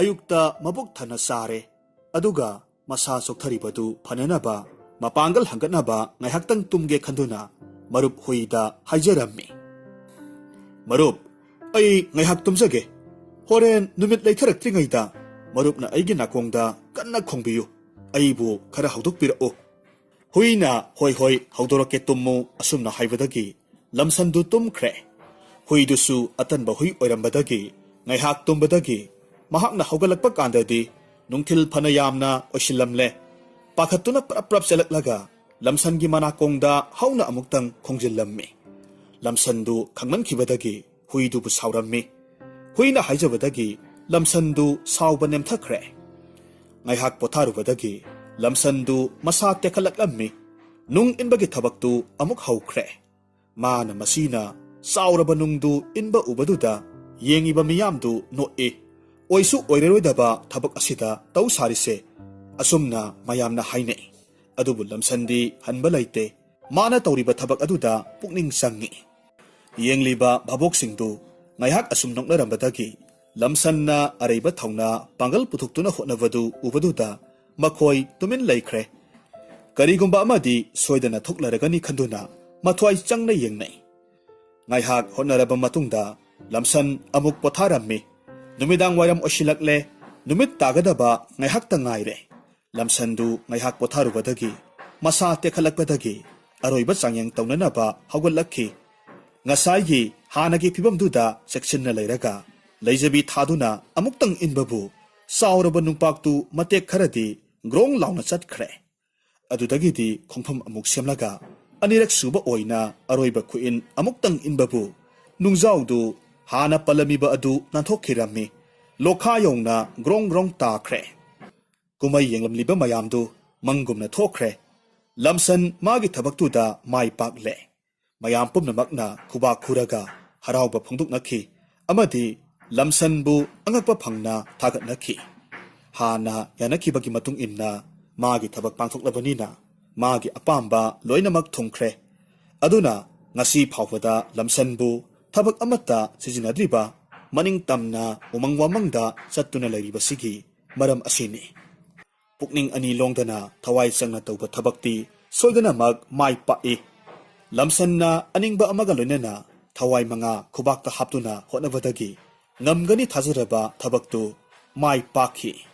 ꯑꯌꯨꯛꯇ ꯃꯕꯨꯛ ꯊꯟꯅ ꯆꯥꯔꯦ꯫ ꯑꯗꯨꯒ ꯃꯁꯥ ꯆꯣꯛꯊꯔꯤꯕꯗꯨ ꯐꯅꯅꯕ, ꯃꯄꯥꯡꯒꯜ ꯍꯟꯒꯠꯅꯕ ꯉꯥꯏꯍꯥꯛꯇꯪ ꯇꯨꯝꯒꯦ ꯈꯟꯗꯨꯅ ꯃꯔꯨꯞ ꯍꯨꯏꯗ ꯍꯥꯏꯖꯔꯝꯃꯤ꯫ "ꯃꯔꯨꯞ, ꯑꯩ ꯉꯥꯏꯍꯥꯛ ꯇꯨꯝꯖꯒꯦ꯫ ꯍꯣꯔꯦꯟ ꯅꯨꯃꯤꯠ ꯂꯩꯊꯔꯛꯇ꯭ꯔꯤꯉꯩꯗ ꯃꯔꯨꯞꯅ ꯑꯩꯒꯤ ꯅꯥꯀꯣꯡꯗ ꯀꯟꯅ ꯈꯣꯡꯕꯤꯌꯨ꯫ ꯑꯩꯕꯨ ꯈꯔ ꯍꯧꯗꯣꯛꯄꯤꯔꯛꯎ꯫" ꯍꯨꯏꯅ "ꯍꯣꯏ ꯍꯣꯏ, ꯍꯧꯗꯣꯔꯛꯀꯦ, ꯇꯨꯝꯃꯨ" ꯑꯁꯨꯝꯅ ꯍꯥꯏꯕꯗꯒꯤ ꯂꯝꯁꯟꯗꯨ ꯇꯨꯝꯈ꯭ꯔꯦ꯫ ꯍꯨꯏꯗꯨꯁꯨ ꯑꯇꯟꯕ ꯍꯨꯏ ꯑꯣꯏꯔꯝꯕꯗꯒꯤ ꯉꯥꯏꯍꯥꯛ ꯇꯨꯝꯕꯗꯒꯤ ꯃꯍꯥꯛꯅ ꯍꯧꯒꯠꯂꯛꯄ ꯀꯥꯟꯗꯗꯤ ꯅꯨꯡꯊꯤꯜ ꯐꯅ ꯌꯥꯝꯅ ꯑꯣꯏꯁꯤꯜꯂꯝꯂꯦ꯫ ꯄꯥꯈꯠꯇꯨꯅ ꯄ꯭ꯔꯞ ꯄ꯭ꯔꯞ ꯆꯦꯜꯂꯛꯂꯒ ꯂꯝꯁꯟꯒꯤ ꯃꯅꯥꯀꯣꯡꯗ ꯍꯧꯅ ꯑꯃꯨꯛꯇꯪ ꯈꯣꯡꯖꯤꯜꯂꯝꯃꯤ꯫ ꯂꯝꯁꯟꯗꯨ ꯈꯪꯃꯟꯈꯤꯕꯗꯒꯤ ꯍꯨꯏꯗꯨꯕꯨ ꯁꯥꯎꯔꯝꯃꯤ꯫ ꯍꯨꯏꯅ ꯍꯥꯏꯖꯕꯗꯒꯤ ꯂꯝꯁꯟꯗꯨ ꯁꯥꯎꯕ ꯅꯦꯝꯊꯈ꯭ꯔꯦ꯫ ꯉꯥꯏꯍꯥꯛ ꯄꯣꯊꯥꯔꯨꯕꯗꯒꯤ ꯂꯝꯁꯟꯗꯨ ꯃꯁꯥ ꯇꯦꯛꯈꯠꯂꯛꯂꯝꯃꯤ꯫ ꯅꯨꯡ ꯏꯟꯕꯒꯤ ꯊꯕꯛꯇꯨ ꯑꯃꯨꯛ ꯍꯧꯈ꯭ꯔꯦ꯫ ꯃꯥꯅ ꯃꯁꯤꯅ ꯆꯥꯎꯔꯕ ꯅꯨꯡꯗꯨ ꯏꯟꯕ ꯎꯕꯗꯨꯗ ꯌꯦꯡꯉꯤꯕ ꯃꯤꯌꯥꯝꯗꯨ ꯅꯣꯛꯏ꯫ ꯑꯣꯏꯁꯨ ꯑꯣꯏꯔꯔꯣꯏꯗꯕ ꯊꯕꯛ ꯑꯁꯤꯗ ꯇꯧ ꯁꯥꯔꯤꯁꯦ, ꯑꯁꯨꯝꯅ ꯃꯌꯥꯝꯅ ꯍꯥꯏꯅꯩ꯫ ꯑꯗꯨꯕꯨ ꯂꯝꯁꯟꯗꯤ ꯍꯟꯕ ꯂꯩꯇꯦ꯫ ꯃꯥꯅ ꯇꯧꯔꯤꯕ ꯊꯕꯛ ꯑꯗꯨꯗ ꯄꯨꯛꯅꯤꯡ ꯆꯪꯉꯤ꯫ ꯌꯦꯡꯂꯤꯕ ꯚꯥꯕꯣꯛꯁꯤꯡꯗꯨ ꯉꯥꯏꯍꯥꯛ ꯑꯁꯨꯝ ꯅꯣꯛꯅꯔꯝꯕꯗꯒꯤ ꯂꯝꯁꯟꯅ ꯑꯔꯩꯕ ꯊꯧꯅꯥ ꯄꯥꯡꯒꯜ ꯄꯨꯊꯣꯛꯇꯨꯅ ꯍꯣꯠꯅꯕꯗꯨ ꯎꯕꯗꯨꯗ ꯃꯈꯣꯏ ꯇꯨꯃꯤꯟ ꯂꯩꯈ꯭ꯔꯦ꯫ ꯀꯔꯤꯒꯨꯝꯕ ꯑꯃꯗꯤ ꯁꯣꯏꯗꯅ ꯊꯣꯛꯂꯔꯒꯅꯤ ꯈꯟꯗꯨꯅ ꯃꯊ꯭ꯋꯥꯏ ꯆꯪꯅ ꯌꯦꯡꯅꯩ꯫ ꯉꯥꯏꯍꯥꯛ ꯍꯣꯠꯅꯔꯕ ꯃꯇꯨꯡꯗ ꯂꯝꯁꯟ ꯑꯃꯨꯛ ꯄꯣꯊꯥꯔꯝꯃꯤ꯫ ꯅꯨꯃꯤꯗꯥꯡ ꯋꯥꯏꯔꯝ ꯑꯣꯏꯁꯤꯜꯂꯛꯂꯦ꯫ ꯅꯨꯃꯤꯠ ꯇꯥꯒꯗꯕ ꯉꯥꯏꯍꯥꯛꯇ ꯉꯥꯏꯔꯦ꯫ ꯂꯝꯁꯟꯗꯨ ꯉꯥꯏꯍꯥꯛ ꯄꯣꯊꯥꯔꯨꯕꯗꯒꯤ ꯃꯁꯥ ꯇꯦꯛꯈꯠꯂꯛꯄꯗꯒꯤ ꯑꯔꯣꯏꯕ ꯆꯥꯡꯌꯦꯡ ꯇꯧꯅꯅꯕ ꯍꯧꯒꯠꯂꯛꯈꯤ꯫ ꯉꯁꯥꯏꯒꯤ ꯍꯥꯟꯅꯒꯤ ꯐꯤꯕꯝꯗꯨꯗ ꯆꯦꯛꯁꯤꯟꯅ ꯂꯩꯔꯒ ꯂꯩꯖꯕꯤ ꯊꯥꯗꯨꯅ ꯑꯃꯨꯛꯇꯪ ꯏꯟꯕꯕꯨ ꯆꯥꯎꯔꯕ ꯅꯨꯡꯄꯥꯛꯇꯨ ꯃꯇꯦꯛ ꯈꯔꯗꯤ ꯒ꯭ꯔꯣꯡ ꯂꯥꯎꯅ ꯆꯠꯈ꯭ꯔꯦ꯫ ꯑꯗꯨꯗꯒꯤꯗꯤ ꯈꯣꯡꯐꯝ ꯑꯃꯨꯛ ꯁꯦꯝꯂꯒ ꯑꯅꯤꯔꯛ ꯁꯨꯕ ꯑꯣꯏꯅ ꯑꯔꯣꯏꯕ ꯈꯨꯏꯟ ꯑꯃꯨꯛꯇꯪ ꯏꯟꯕꯕꯨ ꯅꯨꯡꯖꯥꯎꯗꯨ ꯍꯥꯟꯅ ꯄꯜꯂꯝꯃꯤꯕ ꯑꯗꯨ ꯅꯥꯟꯊꯣꯛꯈꯤꯔꯝꯃꯤ꯫ ꯂꯣꯈꯥ ꯌꯧꯅ ꯒ꯭ꯔꯣꯡ ꯒ꯭ꯔꯣꯡ ꯇꯥꯈ꯭ꯔꯦ꯫ ꯀꯨꯝꯍꯩ ꯌꯦꯡꯂꯝꯂꯤꯕ ꯃꯌꯥꯝꯗꯨ ꯃꯪꯒꯨꯝꯅ ꯊꯣꯛꯈ꯭ꯔꯦ꯫ ꯂꯝꯁꯟ ꯃꯥꯒꯤ ꯊꯕꯛꯇꯨꯗ ꯃꯥꯏ ꯄꯥꯛꯂꯦ꯫ ꯃꯌꯥꯝ ꯄꯨꯝꯅꯃꯛꯅ ꯈꯨꯕꯥꯛ ꯈꯨꯔꯒ ꯍꯔꯥꯎꯕ ꯐꯣꯡꯗꯣꯛꯅꯈꯤ ꯑꯃꯗꯤ ꯂꯝꯁꯟꯕꯨ ꯑꯉꯛꯄ ꯐꯪꯅ ꯊꯥꯒꯠꯅꯈꯤ꯫ ꯍꯥꯟꯅ ꯌꯥꯅꯈꯤꯕꯒꯤ ꯃꯇꯨꯡ ꯏꯟꯅ ꯃꯥꯒꯤ ꯊꯕꯛ ꯄꯥꯡꯊꯣꯛꯂꯕꯅꯤꯅ ꯃꯥꯒꯤ ꯑꯄꯥꯝꯕ ꯂꯣꯏꯅꯃꯛ ꯊꯨꯡꯈ꯭ꯔꯦ꯫ ꯑꯗꯨꯅ ꯉꯁꯤ ꯐꯥꯎꯕꯗ ꯂꯝꯁꯟꯕꯨ ꯊꯕꯛ ꯑꯃꯠꯇ ꯁꯤꯖꯤꯟꯅꯗ꯭ꯔꯤꯕ ꯃꯅꯤꯡ ꯇꯝꯅ ꯎꯃꯪ ꯋꯥꯃꯪꯗ ꯆꯠꯇꯨꯅ ꯂꯩꯔꯤꯕꯁꯤꯒꯤ ꯃꯔꯝ ꯑꯁꯤꯅꯤ꯫ ꯄꯨꯛꯅꯤꯡ ꯑꯅꯤ ꯂꯣꯡꯗꯅ ꯊꯋꯥꯏ ꯆꯪꯅ ꯇꯧꯕ ꯊꯕꯛꯇꯤ ꯁꯣꯏꯗꯅꯃꯛ ꯃꯥꯏ ꯄꯥꯛꯏ꯫ ꯂꯝꯁꯟꯅ ꯑꯅꯤꯡꯕ ꯑꯃꯒ ꯂꯣꯏꯅꯅ ꯊꯋꯥꯏ ꯃꯉꯥ ꯈꯨꯕꯥꯛꯇ ꯍꯥꯞꯇꯨꯅ ꯍꯣꯠꯅꯕꯗꯒꯤ ꯉꯝꯒꯅꯤ ꯊꯥꯖꯔꯕ ꯊꯕꯛꯇꯨ ꯃꯥꯏ ꯄꯥꯛꯈꯤ꯫